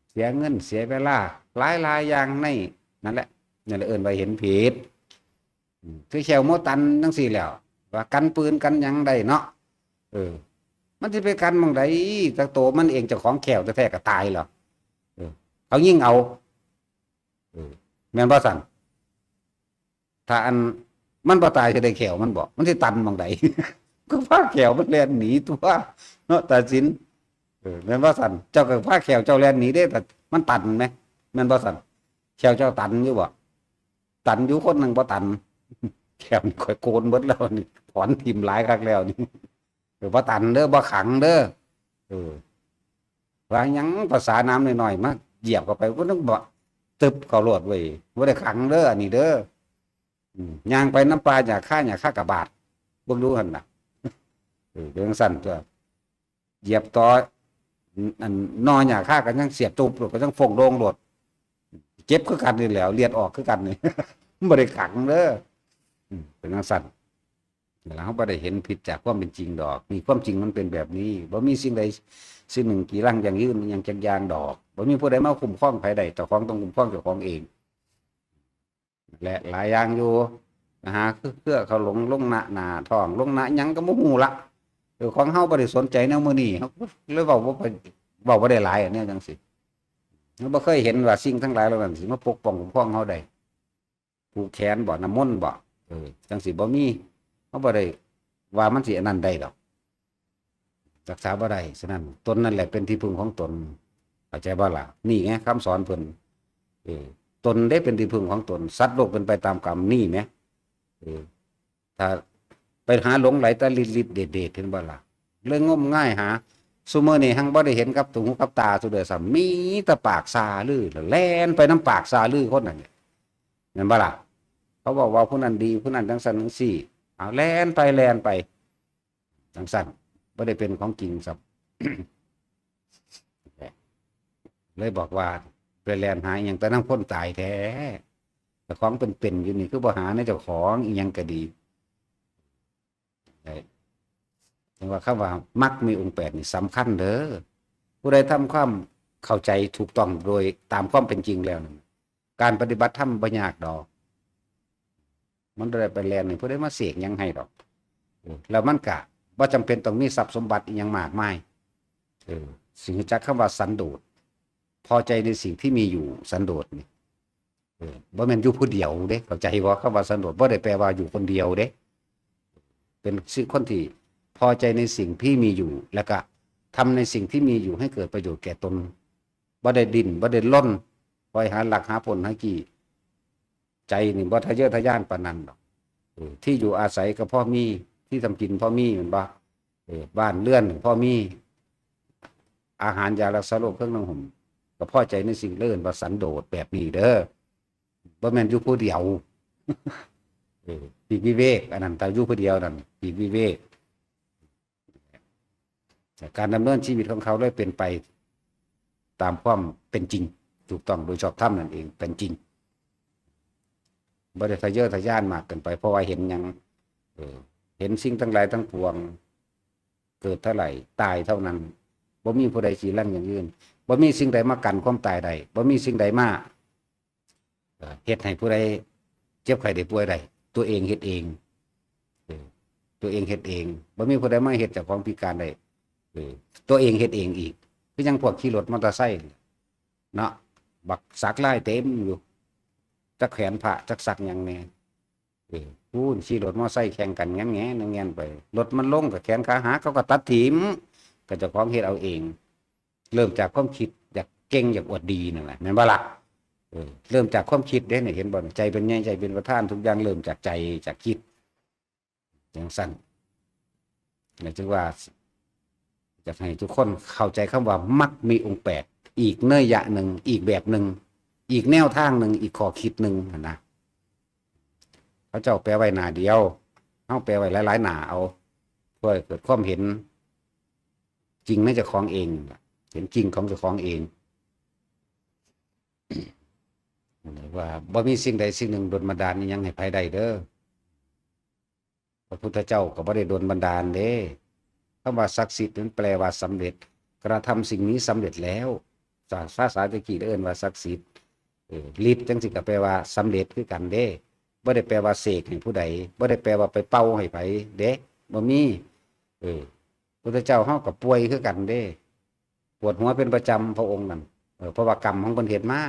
เสียเงินเสียเวลา หลายหลายอย่างในนั่นแหละ นั่นแหละเอิ้นว่าเห็นผิด อืม คือแข้วหมูตันจังซี่แล้ว ว่ากันปืนกันหยังได้เนาะ เออ มันสิไปกันหม่องใด แต่โตมันเองเจ้าของแข้วแท้ๆก็ตายแล้ว เออ เขายิงเอา เออ แม่นบ่ซั่น ถ้าอันมันบ่ตายสิได้แข้วมันบ่ มันสิตันหม่องใด ก็พาแข้วมันแล่นหนีตัว เนาะ ตาสิน เออ แม่นบ่ซั่น เจ้าก็พาแข้วเจ้าแล่นหนีเด้ แต่มันตันแหม แม่นบ่ซั่น แข้วเจ้าตันอยู่บ่ ตันอยู่คนหนึ่งบ่ตัน แข้วนี่ข้อยโกนเบิดแล้วนี่ ถอนถิ่มหลายคักแล้วนี่ เออ บ่ตันเด้อ บ่ขังเด้อ เออ ว่าหยังภาษาน้ำน้อยๆ มาเหยียบเข้าไป ก็ต้องบ่ตึบเข้าโลดเว้ย บ่ได้ขังเด้อ อันนี้เด้อ อืม ย่างไปน้ำปลาหญ้าคา หญ้าคากะบาด เบิ่งดูหั่นน่ะ เออ เป็นจั่งซั่นตัว เหยียบต่อ อันหน่อหญ้าคาก็ยังเสียบตูบโลด ก็ยังฟงโลงโลด เจ็บคือกันนี่แหล้ว เลือดออกคือกันนี่ มันบ่ได้ขังเด้อ อืม เป็นจั่งซั่น แล้วเราบ่ได้เห็นผิดจากความเป็นจริงดอก นี่ความจริงมันเป็นแบบนี้ บ่มีสิ่งใดสิ่งหนึ่งกีรังยั่งยืนยังจักอย่างดอก บ่มีผู้ใดมาคุ้มครองไผได้ เจ้าของต้องคุ้มครองเจ้าของเอง และหลายอย่างอยู่ นะฮะ คือเครือเขาหลง หลงณหน้าท้อง หลงณหยังก็บ่ฮู้ละ เออ ของเฮาบ่ได้สนใจแนวมื้อนี้ เฮาเลยเว้าบ่ไป เว้าบ่ได้หลาย อันเนี้ยจั่งซี้ เฮาบ่เคยเห็นว่าสิ่งทั้งหลายเหล่านั้นสิมาปกป้องคุ้มครองเฮาได้ ผูกแขนบ่ น้ำมนต์บ่ เออ จั่งซี้บ่มี เฮาบ่ได้ว่ามันสิอันนั้นได้ดอก รักษาบ่ได้ ฉะนั้น ตนนั่นแหละเป็นที่พึ่งของตน เข้าใจบ่ล่ะ นี่ไงคำสอนเพิ่น เออ ตนเด้เป็นที่พึ่งของตน สัตว์โลกเป็นไปตามกรรม นี่แหม เออ ถ้าไปหาหลงไหลแต่ฤทธิ์เดชเดช เห็นบ่ล่ะ เลยงมงายหา ซุมื้อนี้หังบ่ได้เห็นกับหูกับตาซุเด้อซ้ำ มีแต่ปากซาลือ แล่นไปนำปากซาลือคนนั้นเนี่ย แม่นบ่ล่ะ เขาบอกว่าผู้นั้นดี ผู้นั้นจั่งซั้นจั่งซี้ เอาแล่นไปแล่นไป จั่งซั้น บ่ได้เป็นของจริงซ้ำ เลยบอกว่า ไปแล่นหาอิหยังแต่นำคนตายแท้ เจ้าของเป็นๆ อยู่นี่ คือบ่หาในเจ้าของอิหยังก็ดี จั่งว่าคำว่ามรรคมีองค์แปดนี่สำคัญเด้อ ผู้ใดทำความเข้าใจถูกต้องโดยตามความเป็นจริงแล้วนั่น การปฏิบัติธรรมบ่ยากดอก มันบ่ได้ไปแล่นให้ผู้ใดมาเสกหยังให้ดอก เออ แล้วมันกะบ่จำเป็นต้องมีทรัพย์สมบัติอิหยังมากมาย เออ สิรู้จักคำว่าสันโดษ พอใจในสิ่งที่มีอยู่ สันโดษนี่ เออ บ่แม่นอยู่ผู้เดียวเด้ เข้าใจบ่ คำว่าสันโดษ บ่ได้แปลว่าอยู่คนเดียวเด้ เป็นสิ่งคนที่พอใจในสิ่งที่มีอยู่ แล้วก็ทำในสิ่งที่มีอยู่ให้เกิดประโยชน์แก่ตน บ่ได้ดิ้น บ่ได้รน คอยหาลักหาปล้นหาจี้ ใจนี่บ่ทะเยอทะยานปานนั้นดอก เออ ที่อยู่อาศัยก็พอมี ที่ทำกินพอมี แม่นบ่ เออ บ้านเรือนพอมี อาหารยารักษาโรค เครื่องนุ่งห่ม ก็พอใจในสิ่งเหล่านั้น ว่าสันโดษแบบนี้เด้อ บ่แม่นอยู่ผู้เดียว เออ ปลีกวิเวก อันนั้น ถ้าอยู่ผู้เดียวนั่น ปลีกวิเวก การดำเนินชีวิตของเขาเลยเป็นไปตามความเป็นจริง ถูกต้องโดยชอบธรรมนั่นเอง เป็นจริง บ่ได้ทะเยอทะยานมากเกินไป เพราะว่าเห็นหยัง เออ เห็นสิ่งทั้งหลายทั้งปวง เกิดเท่าไหร่ ตายเท่านั้น บ่มีผู้ใดสิรังยั่งยืน บ่มีสิ่งใดมากั้นความตายได้ บ่มีสิ่งใดมา เอ่อ เฮ็ดให้ผู้ใดเจ็บไข้ได้ป่วยได้ ตัวเองเฮ็ดเอง เออ ตัวเองเฮ็ดเอง บ่มีผู้ใดมาเฮ็ดเจ้าของพิการได้ เออ ตัวเองเฮ็ดเองอีก คือจั่งพวกขี่รถมอเตอร์ไซค์เนาะ บักสักลายเต็มอยู่ จักแขนพระ จักสักหยังแหน่ เออ พู้นขี่รถมอเตอร์ไซค์แข่งกันแง่นๆ แง่นๆ ไป รถมันลงก็แขนขาหัก เขาก็ตัดถิ้ม ก็เจ้าของเฮ็ดเอาเอง เริ่มจากความคิด อยากเก่ง อยากอวดดีนั่นแหละ แม่นบ่ล่ะ เออ เริ่มจากความคิดเด้เนี่ย เห็นบ่ ใจเป็นใหญ่ ใจเป็นประธาน ทุกอย่างเริ่มจากใจ จากคิด จั่งซั้น แล้วจึงว่า อยากให้ทุกคนเข้าใจคำว่ามรรคมีองค์แปด อีกนัยยะหนึ่ง อีกแบบหนึ่ง อีกแนวทางหนึ่ง อีกข้อคิดหนึ่งหั้นนะ เขาเจ้าแปลไว้หน้าเดียว เฮาแปลไว้หลายๆ หน้าเอา เพื่อให้เกิดความเห็นจริงในเจ้าของเอง เห็นจริงของเจ้าของเอง ว่าบ่มีสิ่งใดสิ่งหนึ่งดลบันดาลอิหยังให้ไผได้เด้อ พระพุทธเจ้าก็บ่ได้ดลบันดาลเด้ คำว่าศักดิ์สิทธิ์นั้นแปลว่าสำเร็จ กระทำสิ่งนี้สำเร็จแล้ว ภาษาตะกี้เอิ้นว่าศักดิ์สิทธิ์ เออ ฤทธิ์จั่งซี้ก็แปลว่าสำเร็จคือกันเด้ บ่ได้แปลว่าเสกให้ผู้ใด บ่ได้แปลว่าไปเป่าให้ไผเด้ บ่มี เออ พุทธเจ้าเฮาก็ป่วยคือกันเด้ ปวดหัวเป็นประจำพระองค์นั่น เออ เพราะว่ากรรมของเพิ่นเฮ็ดมา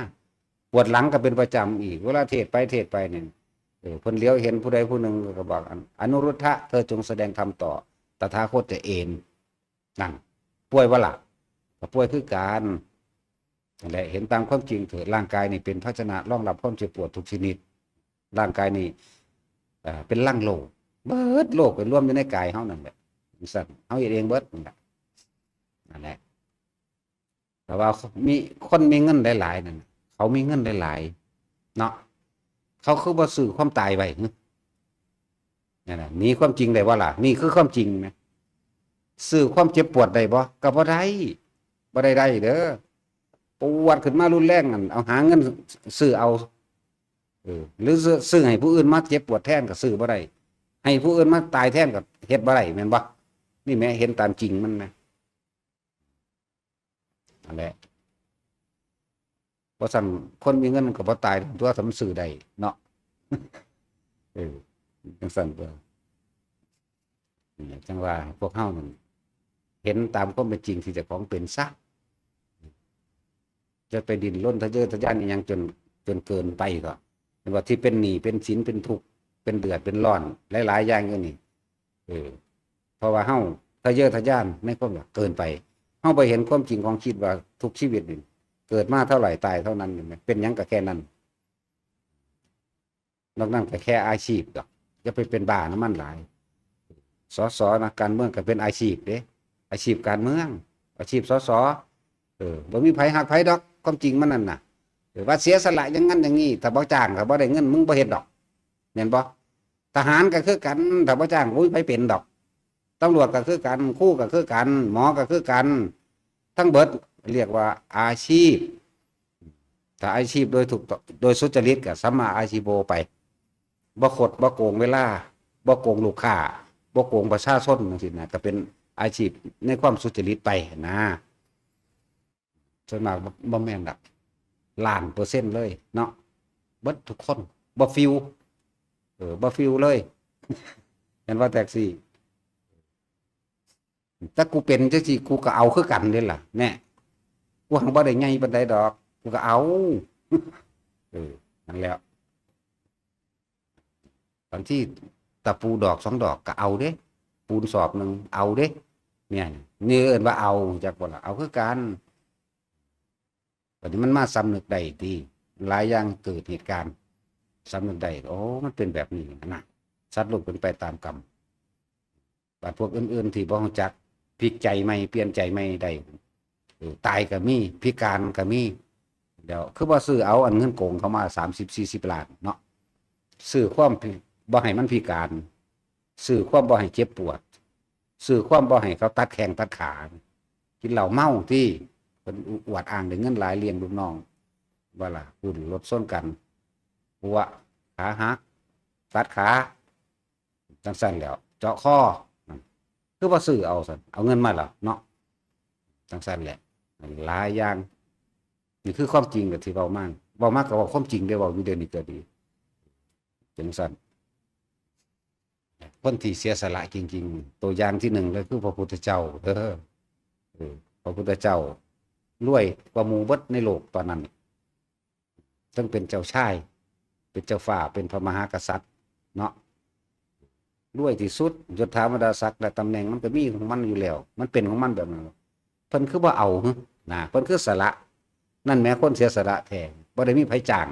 ปวดหลังก็เป็นประจำอีก เวลาเทศน์ไปเทศน์ไปนี่ เออ เพิ่นเหลียวเห็นผู้ใดผู้หนึ่งก็บอก "อัน อนุรุทธะ เธอจงแสดงธรรมต่อ ตถาคตจะเอน" นั่น ป่วยบ่ล่ะ ก็ป่วยคือกัน นั่นแหละ เห็นตามความจริงเถอะ ร่างกายนี่เป็นภาชนะรองรับความเจ็บปวดทุกชนิด ร่างกายนี่ เอ่อ เป็นรังโลก เบิดโลกไปรวมอยู่ในกายเฮานั่นแหละ จั่งซั้น เฮาเฮ็ดเองเบิดนั่นแหละ นั่นแหละ แต่ว่ามีคนมีเงินหลายๆ นั่นน่ะ เขามีเงินหลายๆ เนาะ เขาคือบ่ซื้อความตายไว้ หึ นั่นน่ะ หนีความจริงได้บ่ล่ะ นี่คือความจริงนะ ซื้อความเจ็บปวดได้บ่ ก็บ่ได้ บ่ได้ได้เด้อ ปวดขึ้นมารุนแรงนั่น เอาหาเงินซื้อเอา เออ หรือซื้อ ซื้อให้ผู้อื่นมาเจ็บปวดแทนก็ซื้อบ่ได้ ให้ผู้อื่นมาตายแทนก็เฮ็ดบ่ได้ แม่นบ่ นี่แหม เห็นตามจริงมันนะ นั่นแหละ เพราะซั้นคนมีเงินก็บ่ตายตัว ถ้ามันซื้อได้เนาะ เออ จั่งซั้นตัว นี่แหละ จั่งว่าพวกเฮานั่น เห็นตามความเป็นจริงที่เจ้าของเป็นซะ จะไปดิ้นรนทะเยอทะยานอิหยังจน จนเกินไปก็ เห็นว่าที่เป็นหนี้เป็นสินเป็นทุกข์เป็นเดือดเป็นร้อนหลายๆอย่างอยู่นี่ เออ เพราะว่าเฮาทะเยอทะยานในความอยากเกินไป เฮาไปเห็นความจริงของชีวิตว่าทุกชีวิตนี่เกิดมาเท่าไหร่ตายเท่านั้น เป็นหยังก็แค่นั้น นอกนั้นก็แค่อาชีพดอก อย่าไปเป็นบ้าน้ำมันหลาย สส นักการเมืองก็เป็นอาชีพเด้ อาชีพการเมือง อาชีพ สส เออ บ่มีไผฮักไผดอก ความจริงมันนั่นน่ะ เออ ว่าเสียสละอย่างนั้นอย่างนี้ ถ้าบ่จ้าง ถ้าบ่ได้เงิน มึงบ่เฮ็ดดอก แม่นบ่ ทหารก็คือกัน ถ้าบ่จ้าง บ่มีไผเป็นดอก ตำรวจก็คือกัน ครูก็คือกัน หมอก็คือกัน ทั้งเบิดเรียกว่าอาชีพ ถ้าอาชีพโดยถูกต้อง โดยสุจริตก็สัมมาอาชีโวไป บ่คด บ่โกงเวลา บ่โกงลูกค้า บ่โกงประชาชนจังซี้นะ ก็เป็นอาชีพในความสุจริตไปนะ ส่วนมากบ่ บ่แม่นดอก ล้านเปอร์เซ็นต์เลยเนาะ เบิดทุกคน บ่ฟิว เออ บ่ฟิวเลย เห็นว่าแท็กซี่ แต่กูเป็นจังซี่ กูก็เอาคือกันเด้ล่ะ แน่ กูหังบ่ได้ใหญ่ปานใดดอก กูก็เอา เออ นั่นแหละ บางทีตะปูดอกสองดอกก็เอาเด้ ปูนสอบหนึ่งเอาเด้ เนี่ย นี่เอิ้นว่าเอา จักบ่ล่ะ เอาคือกัน บัดนี้มันมาสำนึกได้ติ หลายอย่างเกิดเหตุการณ์ สำนึกได้ โอ้ มันเป็นแบบนี้นะ สัตว์โลกเป็นไปตามกรรม บาดพวกอื่นๆที่บ่รู้จัก พลิกใจใหม่ เปลี่ยนใจใหม่ได้ เออ ตายก็มี พิการก็มี เดี๋ยว คือบ่ซื้อเอาอันเงินโกงเขามาสามสิบสี่สิบล้านเนาะ ซื้อความพิ บ่ให้มันพิการ ซื้อความบ่ให้เจ็บปวด ซื้อความบ่ให้เขาตัดแข้งตัดขา กินเหล้าเมาติ เพิ่นอวดอ้างได้เงินหลาย เลี้ยงลูกน้อง ว่าล่ะ หุ้นรถชนกัน หัว ขาหัก ตัดขา จังซั่นแหล้ว เจาะคอ คือบ่ซื้อเอาซั่น เอาเงินมาล่ะเนาะ จังซั่นแหละ หลายอย่าง นี่คือความจริงล่ะที่เว้ามา เว้ามาก็เว้าความจริงเด้ เว้าอยู่เดี๋ยวนี้ก็ดี จังซั่น คนที่เสียสละจริงๆ ตัวอย่างที่หนึ่งเลยคือพระพุทธเจ้าเด้อ เออ พระพุทธเจ้ารวยกว่าหมู่เบิดในโลกตอนนั้น ซึ่งเป็นเจ้าชาย เป็นเจ้าฟ้า เป็นพระมหากษัตริย์เนาะ รวยที่สุด ยศถาบรรดาศักดิ์และตำแหน่งมันก็มีของมันอยู่แล้ว มันเป็นของมันแบบนั้น เพิ่นคือบ่เอาหึนะ เพิ่นคือสละ นั่นแหมคนเสียสละแท้ บ่ได้มีไผจ้าง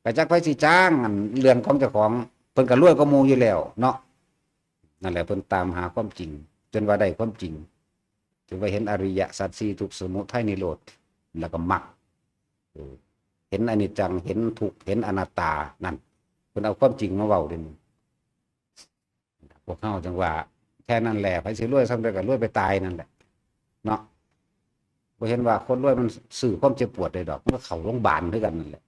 ก็จักไผสิจ้าง อันเรื่องของเจ้าของ เพิ่นก็รวยกว่าหมู่อยู่แล้วเนาะ นั่นแหละ เพิ่นตามหาความจริง จนว่าได้ความจริง จนว่าเห็นอริยสัจสี่ ทุกข์ สมุทัย นิโรธ แล้วก็มรรค เออ เห็นอนิจจัง เห็นทุกข์ เห็นอนัตตา นั่น เพิ่นเอาความจริงมาเว้าเด้ พวกเฮาจังว่า แค่นั้นแหละ ไผสิรวยส่ำใดก็รวยไปตายนั่นแหละ เนาะ บ่เห็นว่าคนรวยมันซื้อความเจ็บปวดได้ดอก มันก็เข้าโรงพยาบาลคือกันนั่นแหละ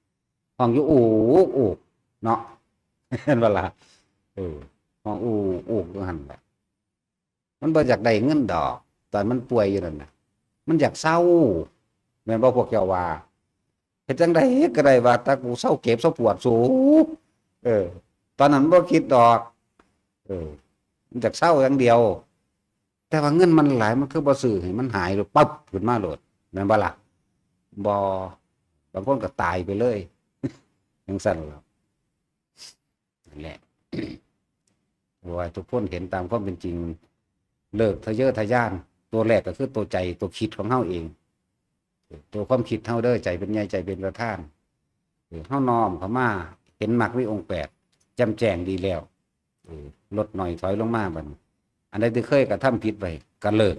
ห้องอยู่อูกอูกเนาะ เห็นบ่ล่ะ เออ ห้องอูกอูกอยู่หั่นแหละ มันบ่อยากได้เงินดอก ตอนมันป่วยอยู่นั่นน่ะ มันอยากเซา แม่นบ่พวกเจ้าว่า เฮ็ดจั่งใดก็ได้ว่า แต่กูเซาเจ็บเซาปวดสู เออ ตอนนั้นบ่คิดดอก เออ มันอยากเซาอย่างเดียว แต่ว่าเงินมันหลาย มันคือบ่ซื้อให้มันหายโลด ปั๊บ ขึ้นมาโลด แม่นบ่ล่ะ บ่ บางคนก็ตายไปเลย จั่งซั่นล่ะ นั่นแหละ เพราะว่าทุกคนเห็นตามความเป็นจริง เลิกทะเยอทะยาน ตัวแรกก็คือตัวใจ ตัวคิดของเฮาเอง ตัวความคิดเฮาเด้อ ใจเป็นใหญ่ ใจเป็นประธาน เออ เฮาน้อมเข้ามา เห็นมรรคมีองค์แปด แจ่มแจ้งดีแล้ว เออ ลดหน่อยถอยลงมาบัดนี้ อันใดที่เคยกระทำผิดไว้ ก็เลิก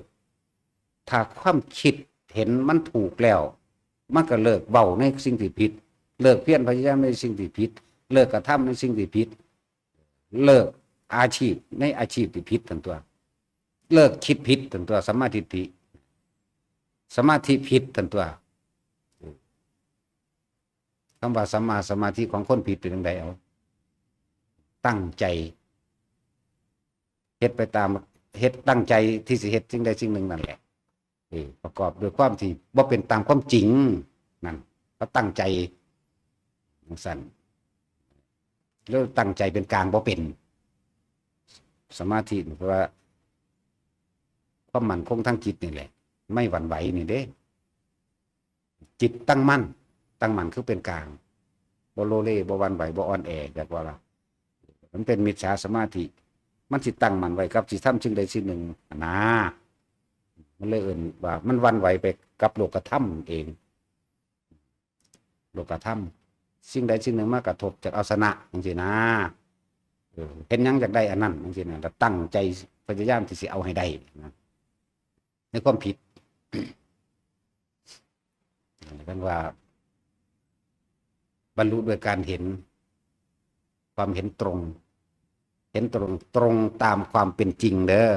ถ้าความคิดเห็นมันถูกแล้ว มันก็เลิกเว้าในสิ่งที่ผิด เลิกเพียรพยายามในสิ่งที่ผิด เลิกกระทำในสิ่งที่ผิด เลิกอาชีพในอาชีพที่ผิดนั่นตัว เลิกคิดผิดนั่นตัว สัมมาทิฏฐิ สมาธิผิดนั่นตัว คำว่าสัมมาสมาธิของคนผิดเป็นจั่งใด เอา ตั้งใจ เฮ็ดไปตาม เฮ็ดตั้งใจที่สิเฮ็ดสิ่งใดสิ่งหนึ่งนั่นแหละ เออ ประกอบด้วยความที่บ่เป็นตามความจริง นั่น ก็ตั้งใจจั่งซั่น แล้วตั้งใจเป็นกลางบ่เป็น สมาธินี่แปลว่า ความมั่นคงทางจิตนี่แหละ ไม่หวั่นไหวนี่เด้ จิตตั้งมั่น ตั้งมั่นคือเป็นกลาง บ่โลเล บ่หวั่นไหว บ่อ่อนแอ จักว่าล่ะ มันเป็นมิจฉาสมาธิ มันสิตั้งมั่นไว้กับสิทำสิ่งใดสิ่งหนึ่งนะ มันเลยเอิ้นว่ามันหวั่นไหวไปกับโลกธรรมเอง โลกธรรม สิ่งใดสิ่งหนึ่งมากระทบจักเอาชนะจังซี่นะ เออ เห็นหยังอยากได้อันนั้นจังซี่นะ แล้วตั้งใจพยายามที่สิเอาให้ได้นะ ในความผิด เรียกว่า บรรลุด้วยการเห็น ความเห็นตรง เห็นตรง ตรงตามความเป็นจริงเด้อ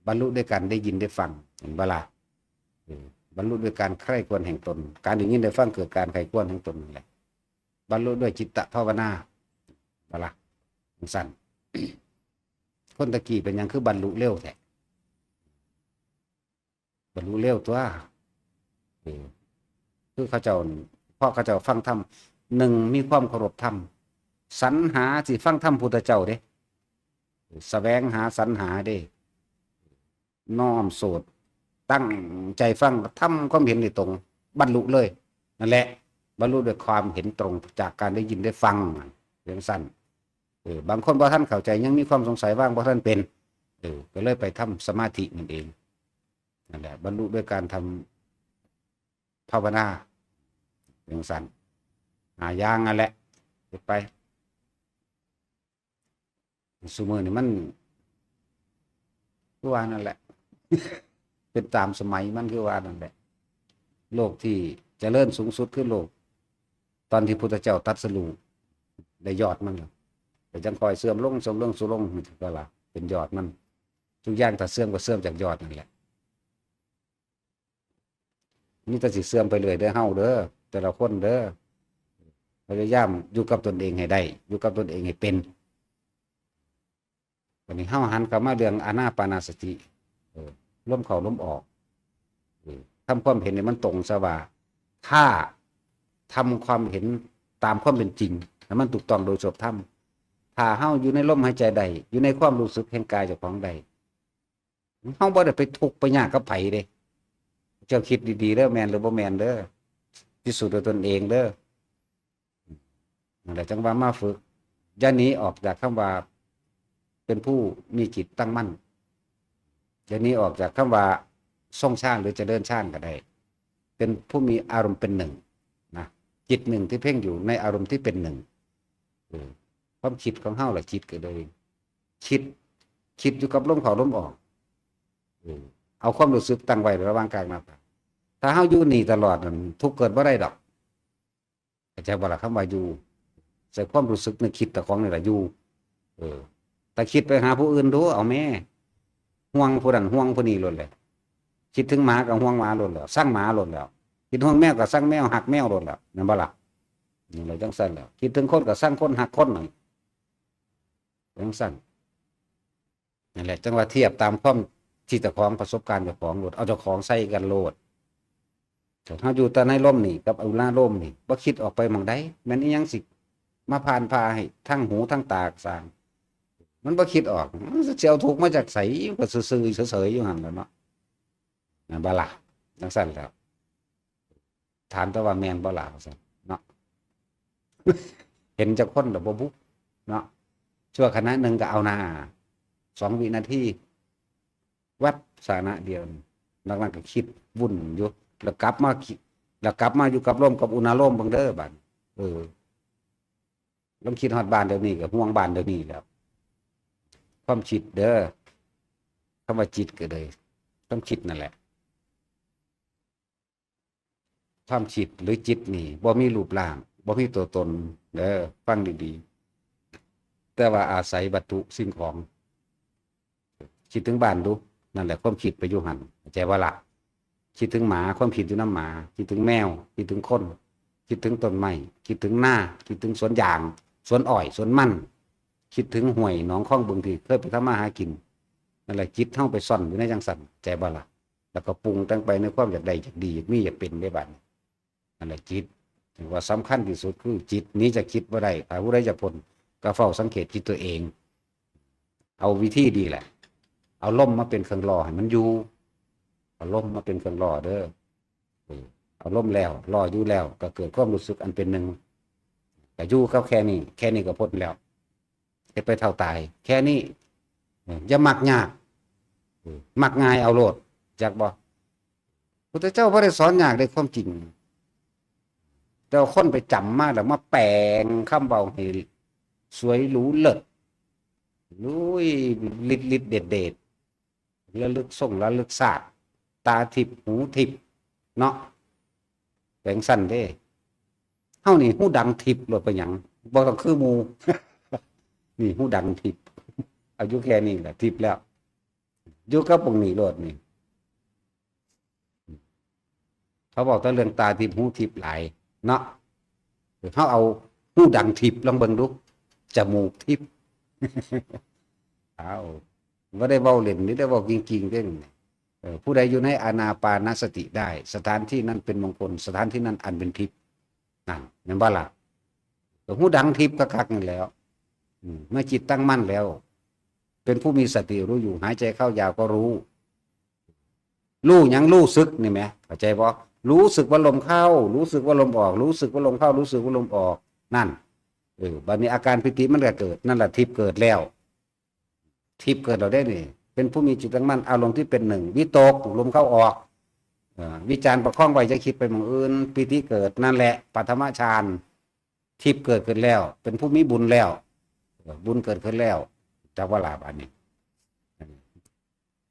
บรรลุด้วยการได้ยินได้ฟัง เห็นบ่ล่ะ เออ บรรลุด้วยการใคร่ครวญแห่งตน การได้ยินได้ฟังเกิดการใคร่ครวญแห่งตนนั่นแหละ บรรลุด้วยจิตตภาวนา บ่ล่ะ จังซั่น คนตะกี้เป็นหยังคือบรรลุเร็วแท้ บรรลุเร็วตัว เออ คือเขาเจ้า เพราะเขาเจ้าฟังธรรม หนึ่ง มีความเคารพธรรม สรรหาสิฟังธรรมพุทธเจ้าเด้ แสวงหาสรรหาเด้ น้อมโสด ตั้งใจฟัง ทำความเห็นให้ตรง บรรลุเลย นั่นแหละ บรรลุด้วยความเห็นตรงจากการได้ยินได้ฟัง จังซั่น เออ บางคนบ่ทันเข้าใจ ยังมีความสงสัย วางบ่ทันเป็น เออ ก็เลยไปทำสมาธินั่นเอง นั่นแหละ บรรลุด้วยการทำภาวนา จังซั่น ห้าอย่างนั่นแหละ เฮ็ดไป ซุมื้อนี่มัน คือว่านั่นแหละ เป็นตามสมัยมัน คือว่านั่นแหละ โลกที่เจริญสูงสุดคือโลก ตอนที่พุทธเจ้าตรัสรู้ ได้ยอดมันแล้ว แต่จังค่อยเสื่อมลง เสื่อมลง เสื่อมลง ก็ละเป็นยอดมัน ทุกอย่างถ้าเสื่อมก็เสื่อมจากยอดนั่นแหละ มีแต่สิเสื่อมไปเรื่อยเด้อ เฮาเด้อ แต่ละคนเด้อ พยายามอยู่กับตนเองให้ได้ อยู่กับตนเองให้เป็น วันนี้เฮาหันเข้ามาเรื่องอานาปานสติ เออ ลมเข้าลมออก เออ ทำความเห็นให้มันตรงซะว่า ถ้าทำความเห็นตามความเป็นจริง ให้มันถูกต้องโดยชอบธรรม ถ้าเฮาอยู่ในลมหายใจได้ อยู่ในความรู้สึกแห่งกายเจ้าของได้ เฮาบ่ได้ไปทุกข์ไปยากกับไผเด้ เจ้าคิดดีๆเด้อ แม่นหรือบ่แม่นเด้อ พิสูจน์ด้วยตนเองเด้อ นั่นแหละจังว่ามาฝึก อย่าหนีออกจากคำว่า เป็นผู้มีจิตตั้งมั่น อย่าหนีออกจากคำว่าทรงฌานหรือเจริญฌานก็ได้ เป็นผู้มีอารมณ์เป็นหนึ่งนะ จิตหนึ่งที่เพ่งอยู่ในอารมณ์ที่เป็นหนึ่ง เออ ความคิดของเฮาล่ะจิตก็เลย คิด คิดอยู่กับลมเข้าลมออก เออ เอาความรู้สึกตั้งไว้ระหว่างกลางหน้าผาก ถ้าเฮาอยู่นี่ตลอดนั่น ทุกข์เกิดบ่ได้ดอก เข้าใจบ่ล่ะ คำว่าอยู่ ใส่ความรู้สึกนึกคิดเจ้าของนี่ล่ะอยู่ เออ แต่คิดไปหาผู้อื่นดู เอาแม่ ห่วงผู้นั้นห่วงผู้นี้โลดแหละ คิดถึงหมาก็ห่วงหมาโลดแล้ว ซังหมาโลดแล้ว คิดห่วงแมวก็ซังแมว ฮักแมวโลดแล้ว แม่นบ่ล่ะ นี่แหละจังซั่นแหละ คิดถึงคนก็ซังคน ฮักคนนั่น จังซั่น นั่นแหละ จังว่าเทียบตามความที่เจ้าของประสบการณ์เจ้าของโลด เอาเจ้าของใส่กันโลด ถ้าเฮาอยู่แต่ในลมนี่กับอยู่นอกลมนี่ บ่คิดออกไปหม่องใด แม่นอีหยังสิมาผ่านพาให้ทั้งหูทั้งตาสร้าง มันบ่คิดออก มันสิเอาทุกข์มาจากไส ก็ซื่อๆเฉยๆอยู่หั่นแหละเนาะ แม่นบ่ล่ะ จังซั่นแหล้ว ถามแต่ว่าแม่นบ่ล่ะ ว่าซั่นเนาะ เห็นจักคนแล้วบ่บุ เนาะ ชั่วขณะหนึ่งก็เอาหน้า สองวินาที แวบ สถานะเดียวนี่ หลังนั้นก็คิดวุ่นอยู่ แล้วกลับมาคิด แล้วกลับมาอยู่กับลมกับอุณาโลมเบิ่งเด้อบัด เออ ลองคิดฮอดบ้านเดี๋ยวนี้ก็ห่วงบ้านเดี๋ยวนี้แล้ว ความคิดเด้อ คำว่าจิตก็เลย ความคิดนั่นแหละ ความคิดหรือจิตนี่บ่มีรูปร่าง บ่มีตัวตนเด้อ ฟังดีๆ แต่ว่าอาศัยวัตถุสิ่งของ คิดถึงบ้านดู นั่นแหละความคิดไปอยู่หั่น เข้าใจบ่ล่ะ คิดถึงหมา ความคิดอยู่นำหมา คิดถึงแมว คิดถึงคน คิดถึงต้นไม้ คิดถึงนา คิดถึงสวนยาง สวนอ้อย สวนมัน คิดถึงห้วยหนองคลองบึงที่เคยไปทำมาหากิน นั่นแหละจิตเฮาไปซ่อนอยู่ในจังซั่น เข้าใจบ่ล่ะ แล้วก็ปรุงแต่งไปในความอยากได้ อยากดี อยากมี อยากเป็นได้บัดนี้ นั่นแหละจิต ถือว่าสำคัญที่สุดคือจิต หนีจากจิตบ่ได้ ถ้าผู้ใดจะพ้น ก็เฝ้าสังเกตจิตตัวเอง เอาวิธีดีแหละ เอาลมมาเป็นเครื่องล่อให้มันอยู่ เอาลมมาเป็นเครื่องล่อเด้อ เออ เอาลมแล้ว ล่ออยู่แล้ว ก็เกิดความรู้สึกอันเป็นหนึ่ง ก็อยู่กับแค่นี้ แค่นี้ก็พ้นแล้ว เฮ็ดไปเท่าตาย แค่นี้ เออ อย่ามักยาก เออ มักง่ายเอาโลด จักบ่ พุทธเจ้าบ่ได้สอนยากเด้ ความจริง แต่ว่าคนไปจำมาแล้วมาแปลงคำเว้าให้สวยหรูเลิศ ลุยลิดลิดเด็ดเด็ด ระลึกส่งระลึกศาสตร์ ตาทิพย์หูทิพย์เนาะ แปลงสั้นเด้ เฮานี่หูดังทิพย์โลด ไปหยัง บ่ต้องคือหมู่ นี่หูดังทิพย์ อายุแค่นี้แหละทิพย์แล้ว อยู่กับพวกนี้โลดนี่ เขาบอกแต่เรื่องตาทิพย์หูทิพย์หลายเนาะ เฮาเอาหูดังทิพย์ลองเบิ่งดู จมูกทิพย์ เอาบ่ได้เว้าเล่นนี่ ได้เว้าจริงๆเด้ เออ ผู้ใดอยู่ในอานาปานสติได้ สถานที่นั้นเป็นมงคล สถานที่นั้นอันเป็นทิพย์ นั่นแม่นบ่ล่ะ ก็หูดังทิพย์คักๆนี่แหล้ว อืม เมื่อจิตตั้งมั่นแล้ว เป็นผู้มีสติรู้อยู่ หายใจเข้ายาวก็รู้ รู้หยัง รู้สึกนี่แหม เข้าใจบ่ รู้สึกว่าลมเข้า รู้สึกว่าลมออก รู้สึกว่าลมเข้า รู้สึกว่าลมออก นั่น เออ บัดนี้อาการปีติมันก็เกิด นั่นแหละทิพย์เกิดแล้ว ทิพย์เกิดแล้วเด้นี่ เป็นผู้มีจิตตั้งมั่น อารมณ์ที่เป็นหนึ่ง วิตก ลมเข้าออก เอ่อ วิจารประคองไว้ อย่าคิดไปหม่องอื่น ปีติเกิด นั่นแหละ ปฐมฌาน ทิพย์เกิดขึ้นแล้ว เป็นผู้มีบุญแล้ว เอ่อ บุญเกิดขึ้นแล้ว จักว่าลาบอันนี้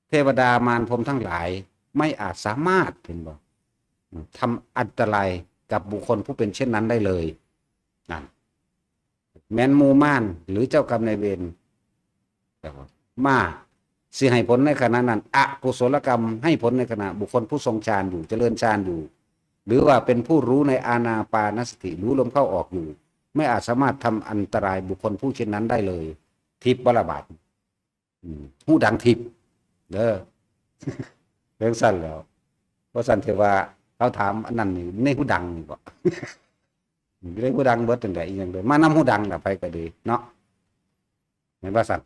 เทวดามารพรหมทั้งหลายไม่อาจสามารถ เห็นบ่ ทำอันตรายกับบุคคลผู้เป็นเช่นนั้นได้เลย นั่น แม้นหมู่มารหรือเจ้ากรรมนายเวร มาสิให้ผลในขณะนั้น อกุศลกรรมให้ผลในขณะบุคคลผู้ทรงฌานอยู่ เจริญฌานอยู่ หรือว่าเป็นผู้รู้ในอานาปานสติ รู้ลมเข้าออกอยู่ ไม่อาจสามารถทำอันตรายบุคคลผู้เช่นนั้นได้เลย ทิพย์บ่ละบาด อืม หูดังทิพย์ เด้อ เรื่องสั้นแล้ว เพราะสั้นเทว่าเขาถามอันนั้นนี่ในหูดังนี่บ่ ในหูดังเบิดจังได๋ อีหยังเด้อ มานำหูดังล่ะ ไผก็ดีเนาะ แม่นบ่ซั่น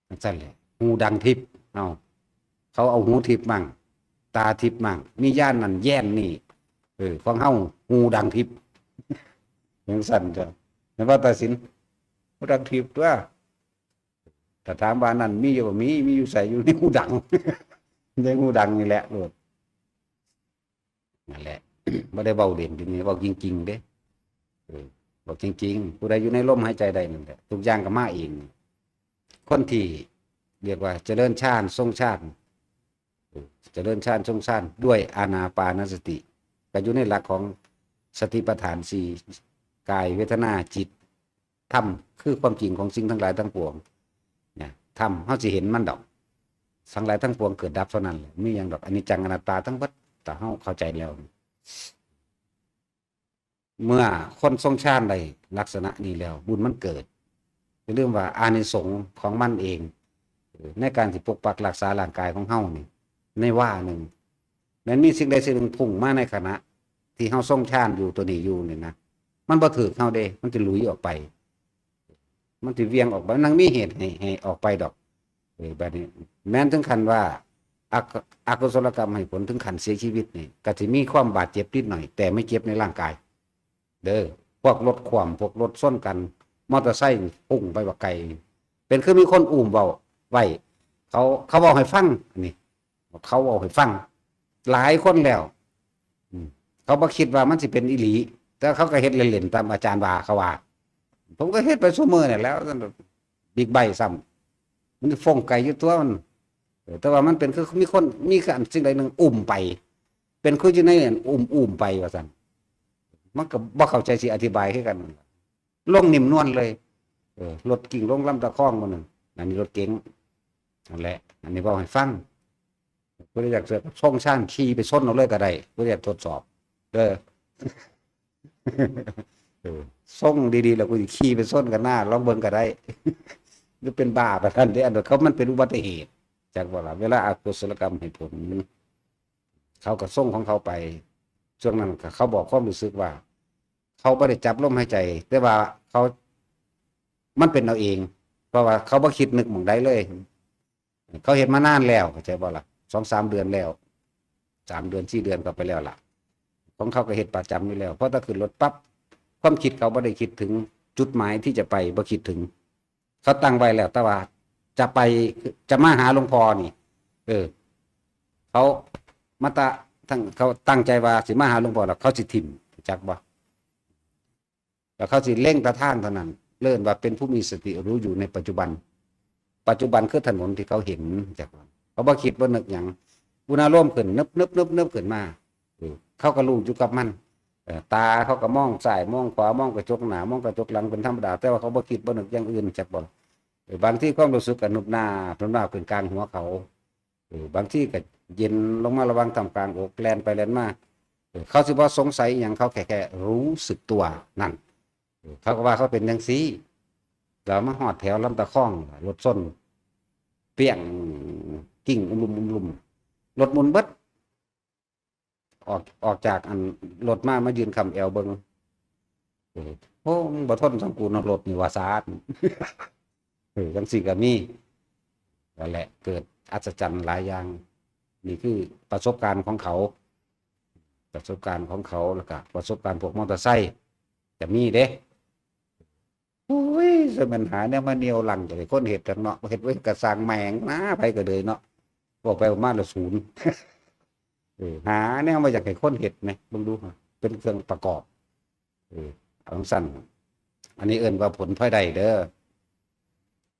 จังซั่นแหละ หูดังทิพย์ เอ้า เขาเอาหูทิพย์มั่ง ตาทิพย์มั่ง มีญาณนั่นแย่นนี่ เออ ของเฮาหูดังทิพย์ จังซั่นจ้ะ แม่นบ่ตาสิน หูดังทิพย์ตั๊ว ถ้าถามว่านั่นมีอยู่บ่ มี มีอยู่ไส อยู่ในหูดัง ในหูดังนี่แหละโลด นั่นแหละ บ่ได้เว้าเล่น เดี๋ยวนี้เว้าจริงๆเด้ เออ เว้าจริงๆ ผู้ใดอยู่ในลมหายใจได้นั่นแหละ ทุกอย่างก็มาเอง คนที่เรียกว่าเจริญฌาน ทรงฌาน เออ เจริญฌาน ทรงฌาน ด้วยอานาปานสติ ก็อยู่ในหลักของสติปัฏฐานสี่ กาย เวทนา จิต ธรรม คือความจริงของสิ่งทั้งหลายทั้งปวง นะ ธรรม เฮาสิเห็นมันดอก ทั้งหลายทั้งปวงเกิดดับเท่านั้นแหละ มีหยังดอก อนิจจัง อนัตตาทั้งเบิด ถ้าเฮาเข้าใจแล้ว เมื่อคนทรงฌานได้ลักษณะนี้แล้ว บุญมันเกิด อย่าลืมว่าอานิสงส์ของมันเอง เออ ในการที่ปกปักรักษาร่างกายของเฮานี่ ในว่าหนึ่ง แม้นมีสิ่งใดสิ่งหนึ่งพุ่งมาในขณะที่เฮาทรงฌานอยู่ตัวนี้อยู่นี่นะ มันบ่ถืกเฮาเด้ มันสิหลุยออกไป มันสิเหวี่ยงออกไป มันมีเหตุให้ ให้ออกไปดอก เออ บัดนี้ แม้นถึงขั้นว่า อกุ- อกุศลกรรมให้ผลถึงขั้นเสียชีวิตนี่ ก็สิมีความบาดเจ็บนิดหน่อย แต่ไม่เจ็บในร่างกาย เด้อ พวกรถคว่ำ พวกรถชนกัน มอเตอร์ไซค์พุ่งไปบักไกล เป็นคือมีคนอุ้มเว้าไว้ เขา เขาเว้าให้ฟัง อันนี้ เขาเว้าให้ฟัง หลายคนแล้ว อืม เขาบ่คิดว่ามันสิเป็นอีหลี แต่เขาก็เฮ็ดเล่นๆ ตามอาจารย์ว่าเขาว่า ผมก็เฮ็ดไปซุมื้อนี่แหล้ว บิ๊กไบค์ซ้ำ มันฟ้องไกลอยู่ตัวมัน เออ แต่ว่ามันเป็นคือมีคน มีการสิ่งใดหนึ่งอุ้มไป เป็นคืออยู่ในนั้นอุ้ม อุ้มไปว่าซั่น มันก็บ่เข้าใจสิอธิบายคือกัน ลงนิ่มนวลเลย เออ รถกิ่งลงลำตะคองมื้อนั้น อันนี้รถเก๋ง นั่นแหละ อันนี้เว้าให้ฟัง ผู้ใดอยากจะทรงฌานขี่ไปชนเอาเลยก็ได้ ผู้ใดอยากทดสอบ เด้อ เออ ทรงดีๆ แล้วกูสิขี่ไปชนกันหน้า ลองเบิ่งก็ได้ หรือเป็นบ้าปานนั้นเด้ อันนั้นเขามันเป็นอุบัติเหตุ จักบ่ล่ะ เวลาอกุศลกรรมให้ผล เขาก็ทรงของเขาไป ช่วงนั้นก็เขาบอกความรู้สึกว่า เขาบ่ได้จับลมหายใจ แต่ว่าเขา มันเป็นเอาเอง เพราะว่าเขาบ่คิดนึกหม่องใดเลย เขาเฮ็ดมานานแล้ว เข้าใจบ่ล่ะ สองสามเดือนแล้ว สามเดือน สี่เดือนก็ไปแล้วล่ะ ของเขาก็เฮ็ดประจำอยู่แล้ว พอถ้าขึ้นรถปั๊บ ความคิดเขาบ่ได้คิดถึงจุดหมายที่จะไป บ่คิดถึง เขาตั้งไว้แล้ว แต่ว่าจะไป จะมาหาหลวงพ่อนี่ เออ เขามาตะ ทั้ง เขาตั้งใจว่าสิมาหาหลวงพ่อแล้ว เขาสิถิ่ม จักบ่ แล้วเขาสิเล็งแต่ทางเท่านั้น เอิ้นว่าเป็นผู้มีสติรู้อยู่ในปัจจุบัน ปัจจุบันคือถนนที่เขาเห็น จักบ่ เขาบ่คิดบ่นึกหยัง อุณาโลมขึ้น นึบนึบนึบนึบขึ้นมา เออ เขาก็รู้อยู่กับมัน เออ ตาเขาก็มองซ้าย มองขวา มองกระจกหน้า มองกระจกหลังเป็นธรรมดา แต่ว่าเขาบ่คิดบ่นึกอย่างอื่น จักบ่ เออ บางทีความรู้สึกก็นุบนาบ นุบนาบขึ้นกลางหัวเขา เออ บางทีก็เย็นลงมาระหว่างท่ามกลางอก แล่นไปแล่นมา เออ เขาสิบ่สงสัยอิหยัง เขาแค่ แค่รู้สึกตัวนั่น เออ เขาก็ว่าเขาเป็นจั่งซี้ แล้วมาฮอดแถวลำตะคอง รถชน เปี้ยง กิ้ง อุ้มลุม อุ้มลุม รถหมุนเบิด ออก ออกจากอันรถมา มายืนค้ำแอวเบิ่ง เออ โอ้ มึงบ่ทนส่ำกูเนาะ รถนี่ ว่าซะ เออ จั่งซี้ก็มี นั่นแหละ เกิดอัศจรรย์หลายอย่าง นี่คือประสบการณ์ของเขา ประสบการณ์ของเขา แล้วก็ประสบการณ์พวกมอเตอร์ไซค์ จะมีเด้ โอ้ย จะแม่นหาแนวมาเหนี่ยวลังจะให้คนเฮ็ดจั่งเนาะ เฮ็ดไว้กะซ่างแม่งนะ ไผก็เลยเนาะ บอกไปบอกมาละศูนย์ เออ หาแนวมาอยากให้คนเฮ็ดแหม เบิ่งดู เป็นเครื่องประกอบ เออ เอาจั่งซั้น อันนี้เอิ้นว่าผลพลอยได้เด้อ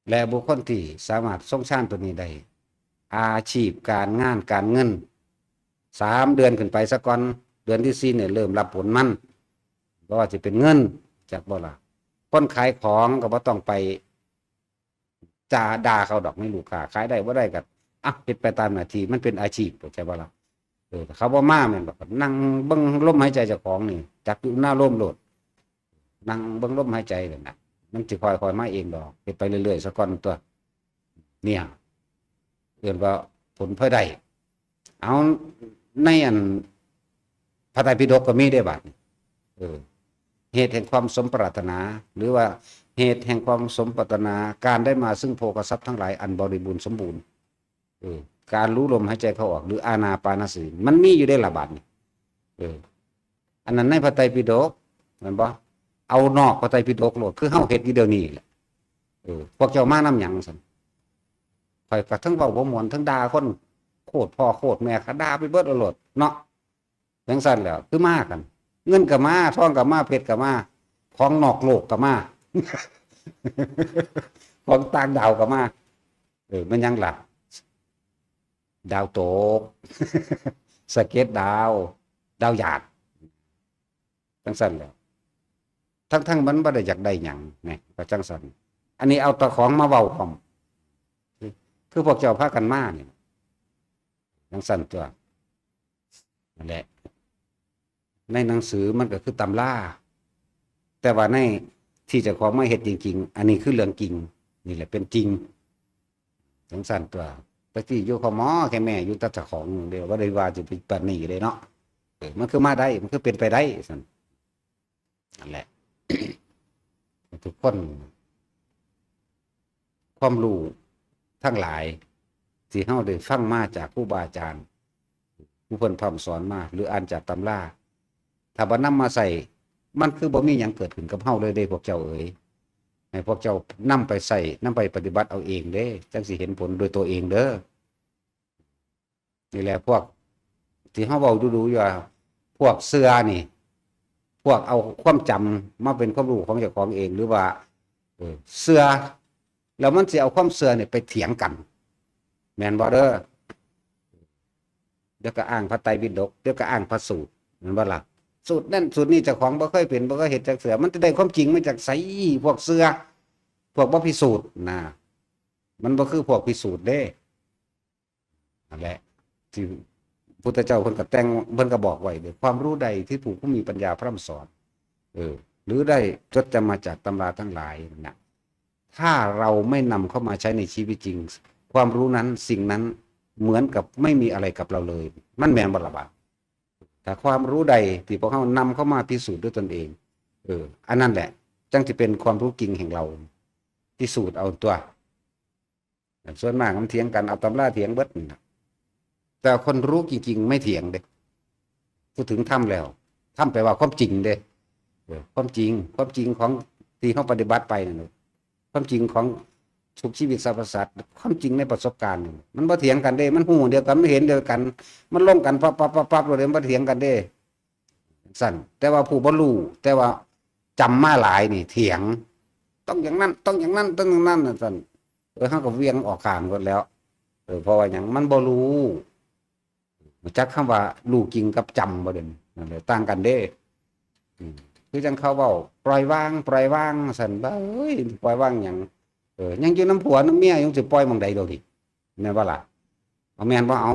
และบุคคลที่สามารถทรงฌานตัวนี้ได้ อาชีพ การงาน การเงิน สามเดือนขึ้นไปซะก่อน เดือนที่สี่เนี่ยเริ่มรับผลมัน บ่ว่าสิเป็นเงิน จักบ่ล่ะ คนขายของก็บ่ต้องไปจ่าด่าเขาดอก มีลูกค้า ขายได้บ่ได้ก็ อ่ะ เฮ็ดไปตามหน้าที่ มันเป็นอาชีพ เข้าใจบ่ล่ะ เออ ถ้าเขาบ่มาแม่นบ่ ก็นั่งเบิ่งลมหายใจเจ้าของนี่ จับอยู่หน้าลมโลด นั่งเบิ่งลมหายใจนั่นน่ะ มันสิค่อยๆมาเองดอก เฮ็ดไปเรื่อยๆซะก่อนตัว เนี่ย เอิ้นว่าผลพลอยได้ เอา ในอันพระไตรปิฎกก็มีเด้บัดนี้ เออ เหตุแห่งความสมปรารถนา หรือว่าเหตุแห่งความสมปรารถนา การได้มาซึ่งโภคทรัพย์ทั้งหลายอันบริบูรณ์สมบูรณ์ เออ การรู้ลมหายใจเข้าออก หรืออานาปานสติ มันมีอยู่ได้ละบัดนี้ เออ อันนั้นในพระไตรปิฎก แม่นบ่ เอานอกพระไตรปิฎกโลด คือเฮาเฮ็ดอยู่เดี๋ยวนี้แหละ เออ พวกเจ้ามานำหยังซั่น ข้อยก็ทั้งเว้าบ่ม่วน ทั้งด่าคน โคตรพ่อโคตรแม่ ก็ด่าไปเบิดโลดเนาะ จั่งซั้นแหล้ว คือมากัน เงินก็มา ทองก็มา เพชรก็มา ของนอกโลกก็มา ของต่างดาวก็มา เออ มันหยังล่ะ ดาวตก สะเก็ดดาว ดาวหยาด จั่งซั้นแหล้ว ทั้งๆมันบ่ได้อยากได้หยัง นี่ ก็จั่งซั้น อันนี้เอาแต่ของมาเว้าพร้อม คือพวกเจ้าพากันมานี่ จั่งซั้นตัว นั่นแหละ ในหนังสือมันก็คือตำรา แต่ว่าในที่เจ้าของมาเฮ็ดจริงๆ อันนี้คือเรื่องจริง นี่แหละเป็นจริง จั่งซั้นตัว แต่ที่อยู่ขมอแค่แม่อยู่แต่เจ้าของเดียว บ่ได้ว่าสิไปปานนี้เด้เนาะ เออ มันคือมาได้ มันคือเป็นไปได้ซั่น นั่นแหละ ทุกคน ความรู้ทั้งหลาย ที่เฮาได้ฟังมาจากครูบาอาจารย์ ผู้เพิ่นพร่ำสอนมา หรืออ่านจากตำรา ถ้าบ่นำมาใช้ มันคือบ่มีหยังเกิดขึ้นกับเฮาเลยเด้ พวกเจ้าเอ๋ย ให้พวกเจ้านำไปใช้ นำไปปฏิบัติเอาเองเด้ จั่งสิเห็นผลโดยตัวเองเด้อ นี่แหละพวกที่เฮาเว้าดูๆอยู่ว่า พวกเชื่อนี่ พวกเอาความจำมาเป็นความรู้ของเจ้าของเอง หรือว่า เออ เชื่อ แล้วมันสิเอาความเชื่อนี่ไปเถียงกัน แม่นบ่เด้อ เดี๋ยวก็อ้างพระไตรปิฎก เดี๋ยวก็อ้างพระสูตร แม่นบ่ล่ะ สูตรนั่นสูตรนี้เจ้าของบ่เคยเป็น บ่เคยเฮ็ดจักเทื่อ มันจะได้ความจริงมาจากไส พวกเชื่อ พวกบ่พิสูจน์นะ มันบ่คือพวกพิสูจน์เด้ นั่นแหละ ที่พุทธเจ้าเพิ่นก็แต่ง เพิ่นก็บอกไว้เด้อ ความรู้ใดที่ถูกผู้มีปัญญาพร่ำสอน เออ หรือได้จดจำมาจากตำราทั้งหลายนั่นนะ ถ้าเราไม่นำเข้ามาใช้ในชีวิตจริง ความรู้นั้น สิ่งนั้นเหมือนกับไม่มีอะไรกับเราเลย มันแม่นบ่ล่ะบาด ถ้าความรู้ใดที่พวกเฮานำเข้ามาพิสูจน์ด้วยตนเอง เออ อันนั้นแหละ จั่งสิเป็นความรู้จริงแห่งเรา พิสูจน์เอาตัว ส่วนมากมันเถียงกัน เอาตำราเถียงเบิดนั่นน่ะ แต่คนรู้จริงๆไม่เถียงเด้ พูดถึงธรรมแล้ว ธรรมแปลว่าความจริงเด้ เออ ความจริง ความจริงของที่เฮาปฏิบัติไปนั่นน่ะ ความจริงของทุกชีวิตสรรพสัตว์ ความจริงในประสบการณ์นี่ มันบ่เถียงกันเด้ มันฮู้เดียวกัน มันเห็นเดียวกัน มันลงกันปั๊บปั๊บปั๊บปั๊บเลย มันบ่เถียงกันเด้ ซั่น แต่ว่าผู้บ่รู้ แต่ว่าจำมาหลายนี่เถียง ต้องอย่างนั้น ต้องอย่างนั้น ต้องอย่างนั้นน่ะ ซั่น เออ เฮาก็เหวี่ยงออกข้างหมดแล้ว เออ เพราะว่าหยัง มันบ่รู้ รู้จักคำว่ารู้จริงกับจำบ่เด่น นั่นแหละ ต่างกันเด้ อืม คือจั่งเขาเว้า ปล่อยวาง ปล่อยวาง ซั่น เอ้ย ปล่อยวางหยัง เออ ยังอยู่นำผัวนำเมีย ยังสิปล่อยหม่องใดดอกนี่ แม่นบ่ล่ะ เอาแม่นบ่ เอา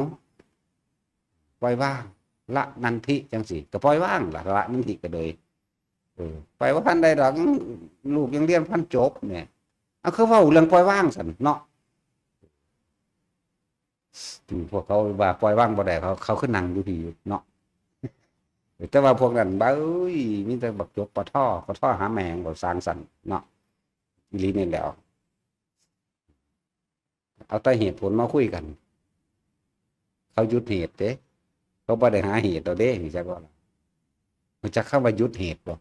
ปล่อยวาง ละนันทิ จั่งซี้ ก็ปล่อยวางล่ะ ละนันทิก็เลย เออ ไปบ่ทันได้ดอก ลูกยังเรียนพันจบเนี่ย เอา คือเว้าเรื่องปล่อยวางซั่นเนาะ อืม พวกเขาว่าปล่อยวางบ่ได้ เขา เขาคือนั่งอยู่พี้อยู่เนาะ แต่ว่าพวกนั้น บ้าเอ้ย มีแต่บักจบ ปท ปท หาแม่ง บ่สร้างสรรค์เนาะ อีหลีนี่แหล้ว เอาแต่เหตุผลมาคุยกัน เขาหยุดเหตุเด้ เขาบ่ได้หาเหตุเอาเด้ รู้จักบ่ล่ะ รู้จักคำว่าหยุดเหตุบ่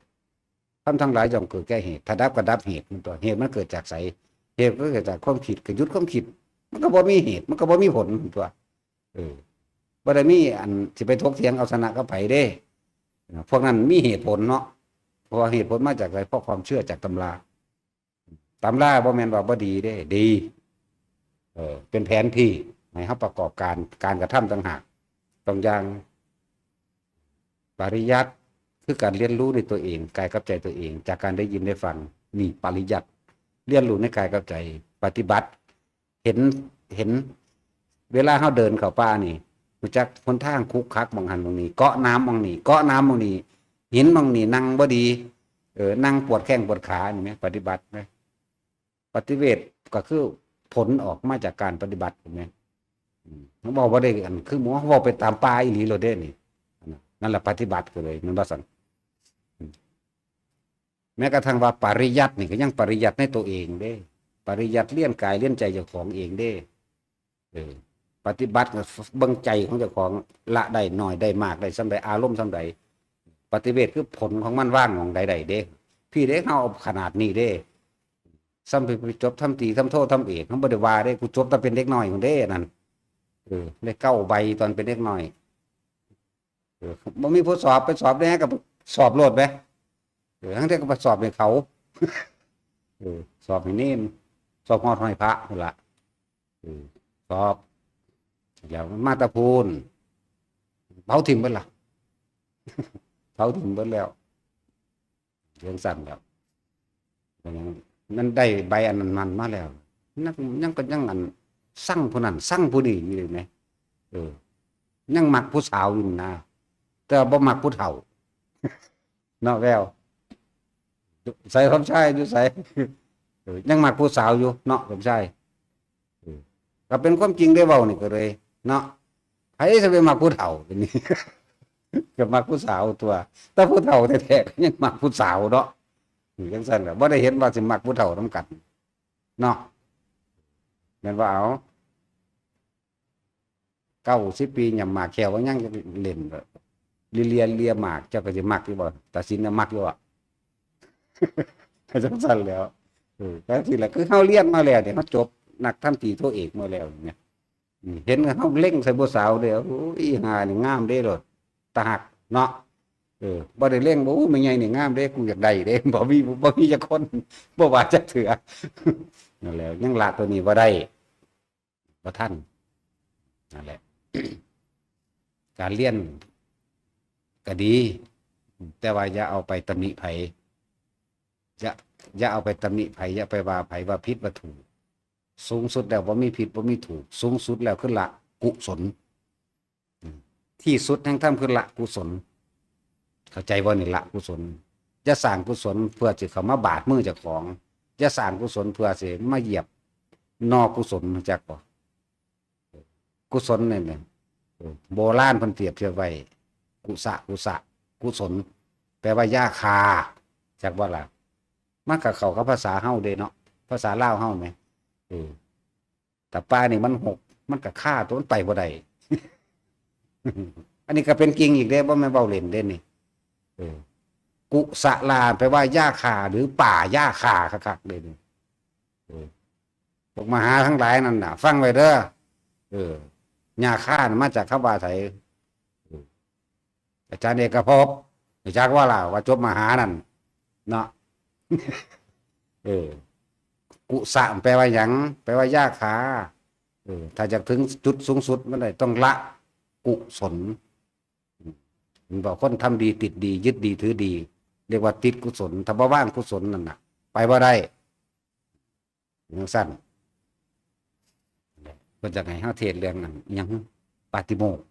ธรรมทั้งหลายย่อมเกิดแก่เหตุ ถ้าดับก็ดับเหตุมันตัว เหตุมันเกิดจากไส เหตุก็เกิดจากความคิด ก็หยุดความคิด มันก็บ่มีเหตุ มันก็บ่มีผลมันตัว เออ บ่ได้มีอันสิไปถกเถียงเอาชนะกับไผเด้ พวกนั้นมีเหตุผลเนาะ เพราะว่าเหตุผลมาจากอะไร เพราะความเชื่อจากตำรา ตำราบ่แม่นว่าบ่ดีเด้ ดี เออ เป็นแผนที่ให้เฮาประกอบการ การกระทำต่างหาก ต้องอย่าง ปริยัติ คือการเรียนรู้ในตัวเอง กายกับใจตัวเอง จากการได้ยินได้ฟัง นี่ปริยัติ เรียนรู้ในกายกับใจ ปฏิบัติ เห็น เห็น เวลาเฮาเดินเข้าป่านี่ รู้จักหนทางขรุขระหม่องหั่นหม่องนี่ เกาะน้ำหม่องนี่ เกาะน้ำหม่องนี่ หินหม่องนี่ นั่งบ่ดี เออ นั่งปวดแข้งปวดขา นี่แหม ปฏิบัติแหม ปฏิเวทก็คือผลออกมาจากการปฏิบัติ เห็นไหม อืม เว้าบ่ได้อัน คือหมู่เว้าไปตามป่าอีหลีโลดเด้นี่ นั่นแหละปฏิบัติก็เลย แม่นบ่ซั่น อืม แม้กระทั่งว่าปริยัตินี่ก็ยังปริยัติในตัวเองเด้ ปริยัติเรียนกายเรียนใจเจ้าของเองเด้ เออ ปฏิบัติก็เบิ่งใจของเจ้าของ ละได้น้อยได้มาก ได้ส่ำใด อารมณ์ส่ำใด ปฏิเวทคือผลของมันวางหม่องใดได้เด้ พี้เด้ เฮาเอาขนาดนี้เด้ ส่ำไป ไปจบทำตรี ทำโท ทำเอก เฮาบ่ได้ว่าเด้ กูจบแต่เป็นเด็กน้อยพุ้นเด้นั่น เออ ได้เก้าใบตอนเป็นเด็กน้อย เออ บ่มีผู้สอบ ไปสอบแหน่ ก็สอบโลดแหม เออ ทั้งที่ก็ไปสอบให้เขา เออ สอบให้เณร สอบฮอดห้อยพระพุ้นล่ะ เออ สอบ แล้วมาแต่พู้น เผาถิ่มเบิดล่ะ เผาถิ่มเบิดแล้ว เรื่องสั้นแล้ว มันได้ใบอันนั้นมาแล้ว ยัง ยังก็ยังอันซังผู้นั้นซังผู้นี้อยู่เลยไหม เออ ยังมักผู้สาวอยู่นะ แต่บ่มักผู้เฒ่า เนาะแวว ใส่คำชายอยู่ใส่ เออ ยังมักผู้สาวอยู่เนาะคำชาย เออ ก็เป็นความจริงได้เว้านี่ก็เลย เนาะ ไผสิไปมักผู้เฒ่า ทีนี้ ก็มักผู้สาวตัว แต่ผู้เฒ่าแท้ๆก็ยังมักผู้สาวเนาะ อืม จังซั่นแหละ บ่ได้เห็นว่าสิมักผู้เฒ่านำกัน เนาะ แม่นว่าเอา เก้าสิบปีหย่ำหมากแข้วว่ายังเล่น เลีย เลียหมาก เจ้าก็สิมักอยู่บ่ ตาสินน่ะมักอยู่บ่ จังซั่นแหล้ว เออ จังซี่แหละ คือเฮาเรียนมาแล้วเนี่ย เฮาจบนักธรรมตรีโทเอกมาแล้วเนี่ย อืม เห็นเฮาเล็งใส่ผู้สาวเด้ โอ้ย อีห่านี่งามเด้โลด ตาฮักเนาะ เออ บ่ได้เล็งว่า โอ้ แม่ใหญ่นี่งามเด้ กูอยากได้เด้ บ่มี บ่มีจักคน บ่ว่าจักเทื่อ นั่นแหละ ยังละตัวนี้บ่ได้ บ่ทัน นั่นแหละ การเรียนก็ดี แต่ว่าอย่าเอาไปตำหนิไผ อย่า อย่าเอาไปตำหนิไผ อย่าไปว่าไผว่าผิดว่าถูก สูงสุดแล้วบ่มีผิดบ่มีถูก สูงสุดแล้วคือละกุศล อืม ที่สุดแห่งธรรมคือละกุศล เข้าใจบ่นี่ ละกุศล อย่าสร้างกุศลเพื่อสิเข้ามาบาดมือเจ้าของ อย่าสร้างกุศลเพื่อสิมาเหยียบหน่อกุศล รู้จักบ่ กุศลเนี่ย เออ โบราณเพิ่นเปรียบเทียบไว้ กุสะ กุสะ กุศล แปลว่าหญ้าคา จักบ่ล่ะ มันก็เข้ากับภาษาเฮาเด้เนาะ ภาษาลาวเฮาแหม เออ แต่ป่านี่มันหก มันก็คาตัว มันไปบ่ได้ อันนี้ก็เป็นจริงอีกเด้ บ่แม่นเว้าเล่นเด้นี่ เออ กุสลาแปลว่าหญ้าคาหรือป่าหญ้าคาคักๆเลยนี่ เออ พวกมหาทั้งหลายนั่นน่ะ ฟังไว้เด้อ เออ หญ้าคาน่ะมาจากคำว่าไส เออ อาจารย์เอกภพ รู้จักว่าล่ะ ว่าจบมหานั่น เนาะ เออ กุสะแปลว่าหยัง แปลว่าหญ้าคา เออ ถ้าอยากถึงจุดสูงสุดมันได้ต้องละกุศล เห็นบ่ คนทำดีติดดี ยึดดีถือดี เรียกว่าติดกุศล ถ้าบ่วางกุศลนั่นน่ะ ไปบ่ได้ จั่งซั่น เพิ่นจะให้เฮาเทศน์เรื่องนั้น อิหยัง ปาฏิโมกข์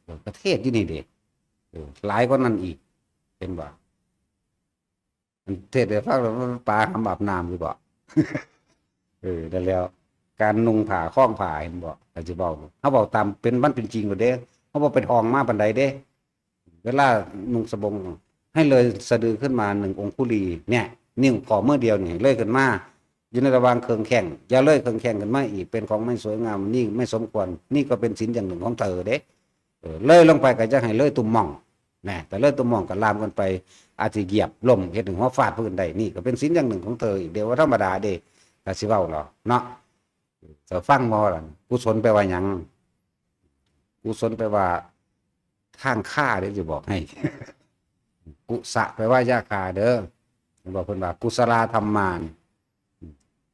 เออ ก็เทศน์อยู่นี่เด้ เออ หลายกว่านั้นอีก เห็นบ่ มันเทศน์ให้ฟังแล้วมันปาหำอาบน้ำอยู่บ่ เออ นั่นแหล้ว การนุ่งผ้าคล้องผ้า เห็นบ่ ก็สิเว้า เฮาเว้าตามเป็น มันเป็นจริงโลดเด้ เฮาบ่ไปท่องมาปานใดเด้ เวลานุ่งสบง ให้เลยสะดือขึ้นมาหนึ่งองคุลี เนี่ย นิ้วข้อมือเดียวนี่ เลยขึ้นมา อยู่ในระหว่างเคิงแข้ง อย่าเลยเคิงแข้งขึ้นมาอีก เป็นของไม่สวยงาม นี่ไม่สมควร นี่ก็เป็นศีลอย่างหนึ่งของเธอเด้ เออ เลยลงไปก็จะให้เลยตุ่มหม่อง นะ แต่เลยตุ่มหม่องก็ลามกันไป อาจสิเหยียบล้ม เฮ็ดให้หัวฟาดพื้นได้ นี่ก็เป็นศีลอย่างหนึ่งของเธออีก เดี๋ยวว่าธรรมดาเด้ ก็สิเว้าหรอ เนาะ เธอฟังบ่ล่ะ กุศลแปลว่าหยัง กุศลแปลว่าทางคาเด้ สิบอกให้ กุสะแปลว่าหญ้าคาเด้อ เห็นบ่ เพิ่นว่า กุศลาธัมมา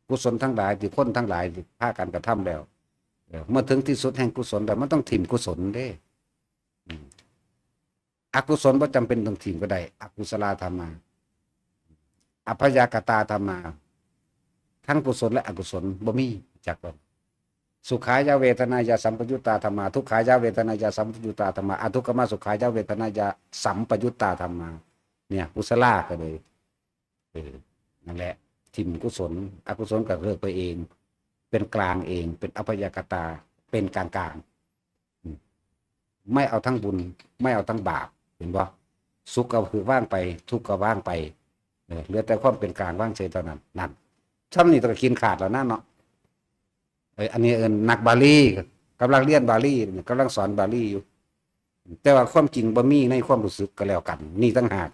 กุศลทั้งหลายที่คนทั้งหลายพากันกระทำแล้ว เออ เมื่อถึงที่สุดแห่งกุศลแล้ว มันต้องถิ่มกุศลเด้ อืม อกุศลบ่จำเป็นต้องถิ่มก็ได้ อกุศลาธัมมา อัพยากตาธัมมา ทั้งกุศลและอกุศลบ่มี จักบ่ สุขายาเวทนายาสัมปยุตตาธัมมา ทุกขายาเวทนายาสัมปยุตตาธัมมา อทุกขมาสุขายาเวทนายาสัมปยุตตาธัมมา เนี่ย กุศลาก็เลย เออ นั่นแหละ ถิ่มกุศล อกุศลก็เลิกไปเอง เป็นกลางเอง เป็นอัพยากตา เป็นกลางๆ อืม ไม่เอาทั้งบุญ ไม่เอาทั้งบาป เห็นบ่ สุขก็คือว่างไป ทุกข์ก็ว่างไป เออ เหลือแต่ความเป็นกลางว่างเฉยเท่านั้น นั่น ช่ำนี่ต้องกินขาดแล้วนะเนาะ เอ้ย อันนี้เอิ้นนักบาลี กำลังเรียนบาลี กำลังสอนบาลีอยู่ แต่ว่าความจริงบ่มีในความรู้สึกก็แล้วกัน นี่ต่างหาก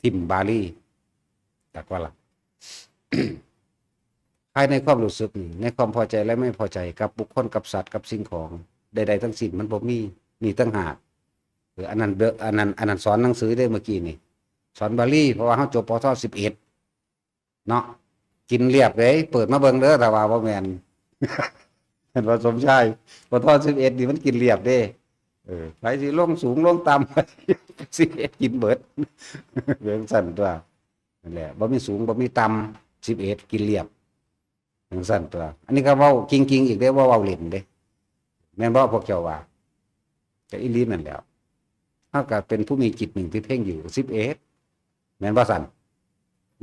ถิ่มบาลี จักว่าล่ะ ภายในความรู้สึกนี่ ในความพอใจและไม่พอใจกับบุคคล กับสัตว์ กับสิ่งของใดๆ ทั้งสิ้น มันบ่มี นี่ต่างหาก เออ อันนั้นเด้อ อันนั้น อันนั้นสอนหนังสือเด้อ เมื่อกี้นี่ สอนบาลี เพราะว่าเฮาจบ ป.ท. สิบเอ็ด เนาะ กินเรียบเด้ เปิดมาเบิ่งเด้อ ถ้าว่าบ่แม่น เห็นว่าสมชาย ป.ท. สิบเอ็ด นี่มันกินเรียบเด้ เออ ไผสิลงสูงลงต่ำ สิบเอ็ด กินเบิด เรื่องสั้นตัว นั่นแหละ บ่มีสูง บ่มีต่ำ สิบเอ็ด กินเรียบ จั่งซั่นตัว อันนี้ก็เว้าจริงๆ อีกเด้ บ่เว้าเล่นเด้ แม่นบ่พวกเจ้าว่า ก็อีหลีนั่นแหล้ว เฮาก็เป็นผู้มีจิตหนึ่งที่เพ่งอยู่ สิบเอ็ด แม่นบ่ซั่น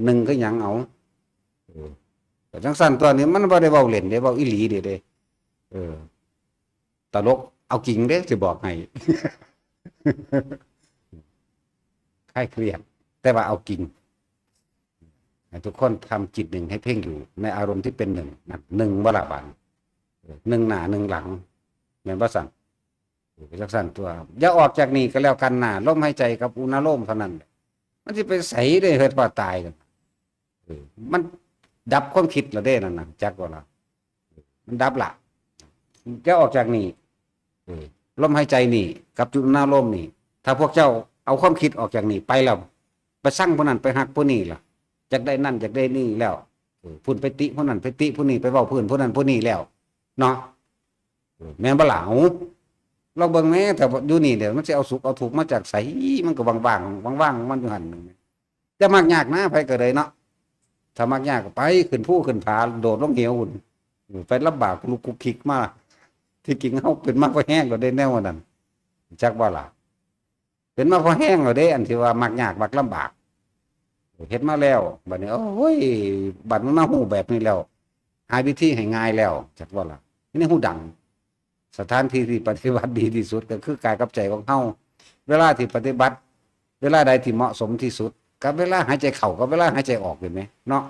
หนึ่งคือหยังเอา เออ ก็จั่งซั่นตัวนี้ มันบ่ได้เว้าเล่นเด้ เว้าอีหลีเด้ เด้ เออ ตลก เอาจริงเด้ สิบอกให้ คลายเครียด แต่ว่าเอาจริง ให้ทุกคนทำจิตหนึ่งให้เพ่งอยู่ในอารมณ์ที่เป็นหนึ่ง นั่น หนึ่งบ่ล่ะบาดนี้ เออ หนึ่งหน้าหนึ่งหลัง แม่นบ่ซั่น เออ จั่งซั่นตัว อย่าออกจากนี่ก็แล้วกันนะ ลมหายใจกับอุณาโลมเท่านั้น มันสิไปไสเด้ เฮ็ดว่าตายกัน เออ มันดับความคิดแล้วเด้นั่นน่ะ จักบ่ล่ะ มันดับละ จะออกจากนี่ เออ ลมหายใจนี่ กับจุลนาโลมนี่ ถ้าพวกเจ้าเอาความคิดออกจากนี่ไปแล้ว ไปซังผู้นั้น ไปฮักผู้นี้ล่ะ อยากได้นั่น อยากได้นี่แล้ว เออ ผู้นั้นไปติผู้นั้น ไปติผู้นี้ ไปเว้าผู้นั้นผู้นี้แล้ว เนาะ เออ แม่นบ่ล่ะ เอ้า ลองเบิ่งแหม แต่อยู่นี่เดี๋ยวมันสิเอาสุขเอาทุกข์มาจากไส มันก็ว่างๆ ว่างๆ ของมันอยู่หั่น จะมักยากนะ ไผก็ได้เนาะ ถ้ามักยากก็ไปขึ้นภูขึ้นผา โดดลงเหวพุ้น ไปลำบากลุกคุกคิกมา ที่จริงเฮาเป็นมาพอแฮงแล้วเด้แนวนั้น จักบ่ล่ะ เป็นมาพอแฮงแล้วเด้ อันที่ว่ามักยากมักลำบาก เฮ็ดมาแล้ว บัดนี้ โอ้ย บัดมันมาฮู้แบบนี้แล้ว หาวิธีให้ง่ายแล้ว จักบ่ล่ะ นี่ฮู้ดัง สถานที่ที่ปฏิบัติดีที่สุดก็คือกายกับใจของเฮา เวลาที่ปฏิบัติ เวลาใดที่เหมาะสมที่สุด กับเวลาหายใจเข้ากับเวลาหายใจออก เห็นไหม เนาะ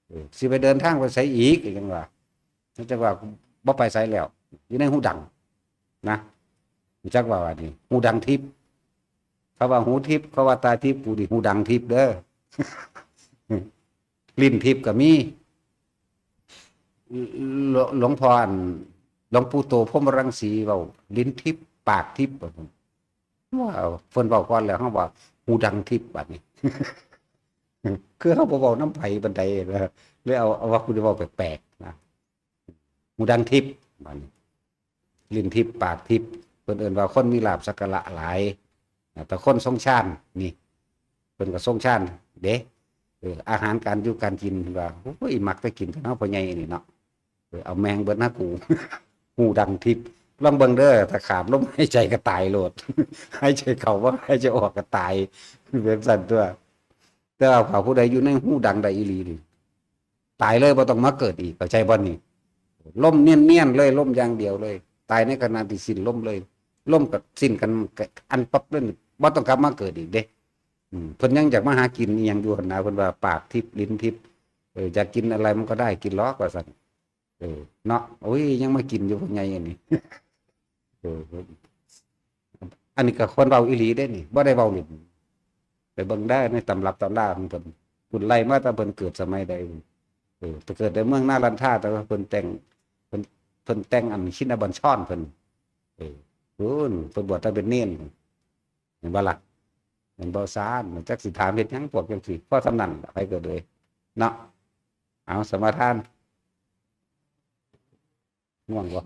เออ สิไปเดินทางไปไสอีก จั่งว่า จั่งว่า บ่ไปไสแล้ว อยู่ในฮูดัง นะ รู้จักว่าว่านี่ ฮูดังทิพย์ เขาว่าหูทิพย์ เขาว่าตาทิพย์ กูนี่หูดังทิพย์เด้อ ลิ้นทิพย์ก็มี หลวงหลวงพ่ออัน หลวงปู่โตพรหมรังสีเว้า ลิ้นทิพย์ ปากทิพย์ ว่าเพิ่นเว้าก่อนแล้ว เฮาว่าหูดังทิพย์บัดนี้ คือเฮาบ่เว้านำไผปานใดนะ เลยเอา เอาว่าผู้ใดเว้าแปลกๆนะ หูดังทิพย์บัดนี้ ลิ้นทิพย์ ปากทิพย์ เพิ่นเอิ้นว่าคนมีลาภสักการะหลายนะ แต่คนทรงฌานนี่ เพิ่นก็ทรงฌานเด้ เออ อาหารการอยู่การกิน เพิ่นว่า โอ้ย มักแต่กินเท่านั้น พ่อใหญ่นี่เนาะ เออ เอาแมงเบิดนะกู หูดังทิพย์ ลองเบิ่งเด้อ ถ้าขาดลมหายใจก็ตายโลด หายใจเข้าบ่ หายใจออกก็ตาย เป็นซั่นตัว แต่ว่าถ้าผู้ใดอยู่ในหูดังได้อีหลีนี่ ตายเลย บ่ต้องมาเกิดอีก เข้าใจบ่นี่ ลมเนียนๆเลย ลมอย่างเดียวเลย ตายในขณะที่สิ้นลมเลย ลมก็สิ้นกัน อันปั๊บเลย บ่ต้องกลับมาเกิดอีกเด้ อืม เพิ่นยังอยากมาหากินอีหยังอยู่หั่นนะ เพิ่นว่าปากทิพย์ ลิ้นทิพย์ เออ อยากกินอะไรมันก็ได้กินหรอก ว่าซั่น เออ เนาะ โอ้ย ยังมากินอยู่ พ่อใหญ่อันนี้ เออ อันนี้ก็คนเว้าอีหลีเด้นี่ บ่ได้เว้าเล่น ไปเบิ่งได้ในตำรับตำราของเพิ่น เพิ่นไล่มาตั้งแต่เพิ่นเกิดสมัยใด เออ แต่เกิดในเมืองนาลันทา แต่ว่าเพิ่นแต่ง เพิ่น เพิ่นแต่งอันชินบัญชรเพิ่น เออ เพิ่น เพิ่นบวชตั้งเป็นเณร เห็นบ่ล่ะ เห็นบ่ซาน จักสิถามเฮ็ดหยังพวกจังซี่ พอส่ำนั้นล่ะ ไปเกิดเลย เนาะ เอาสมาทาน ง่วงบ่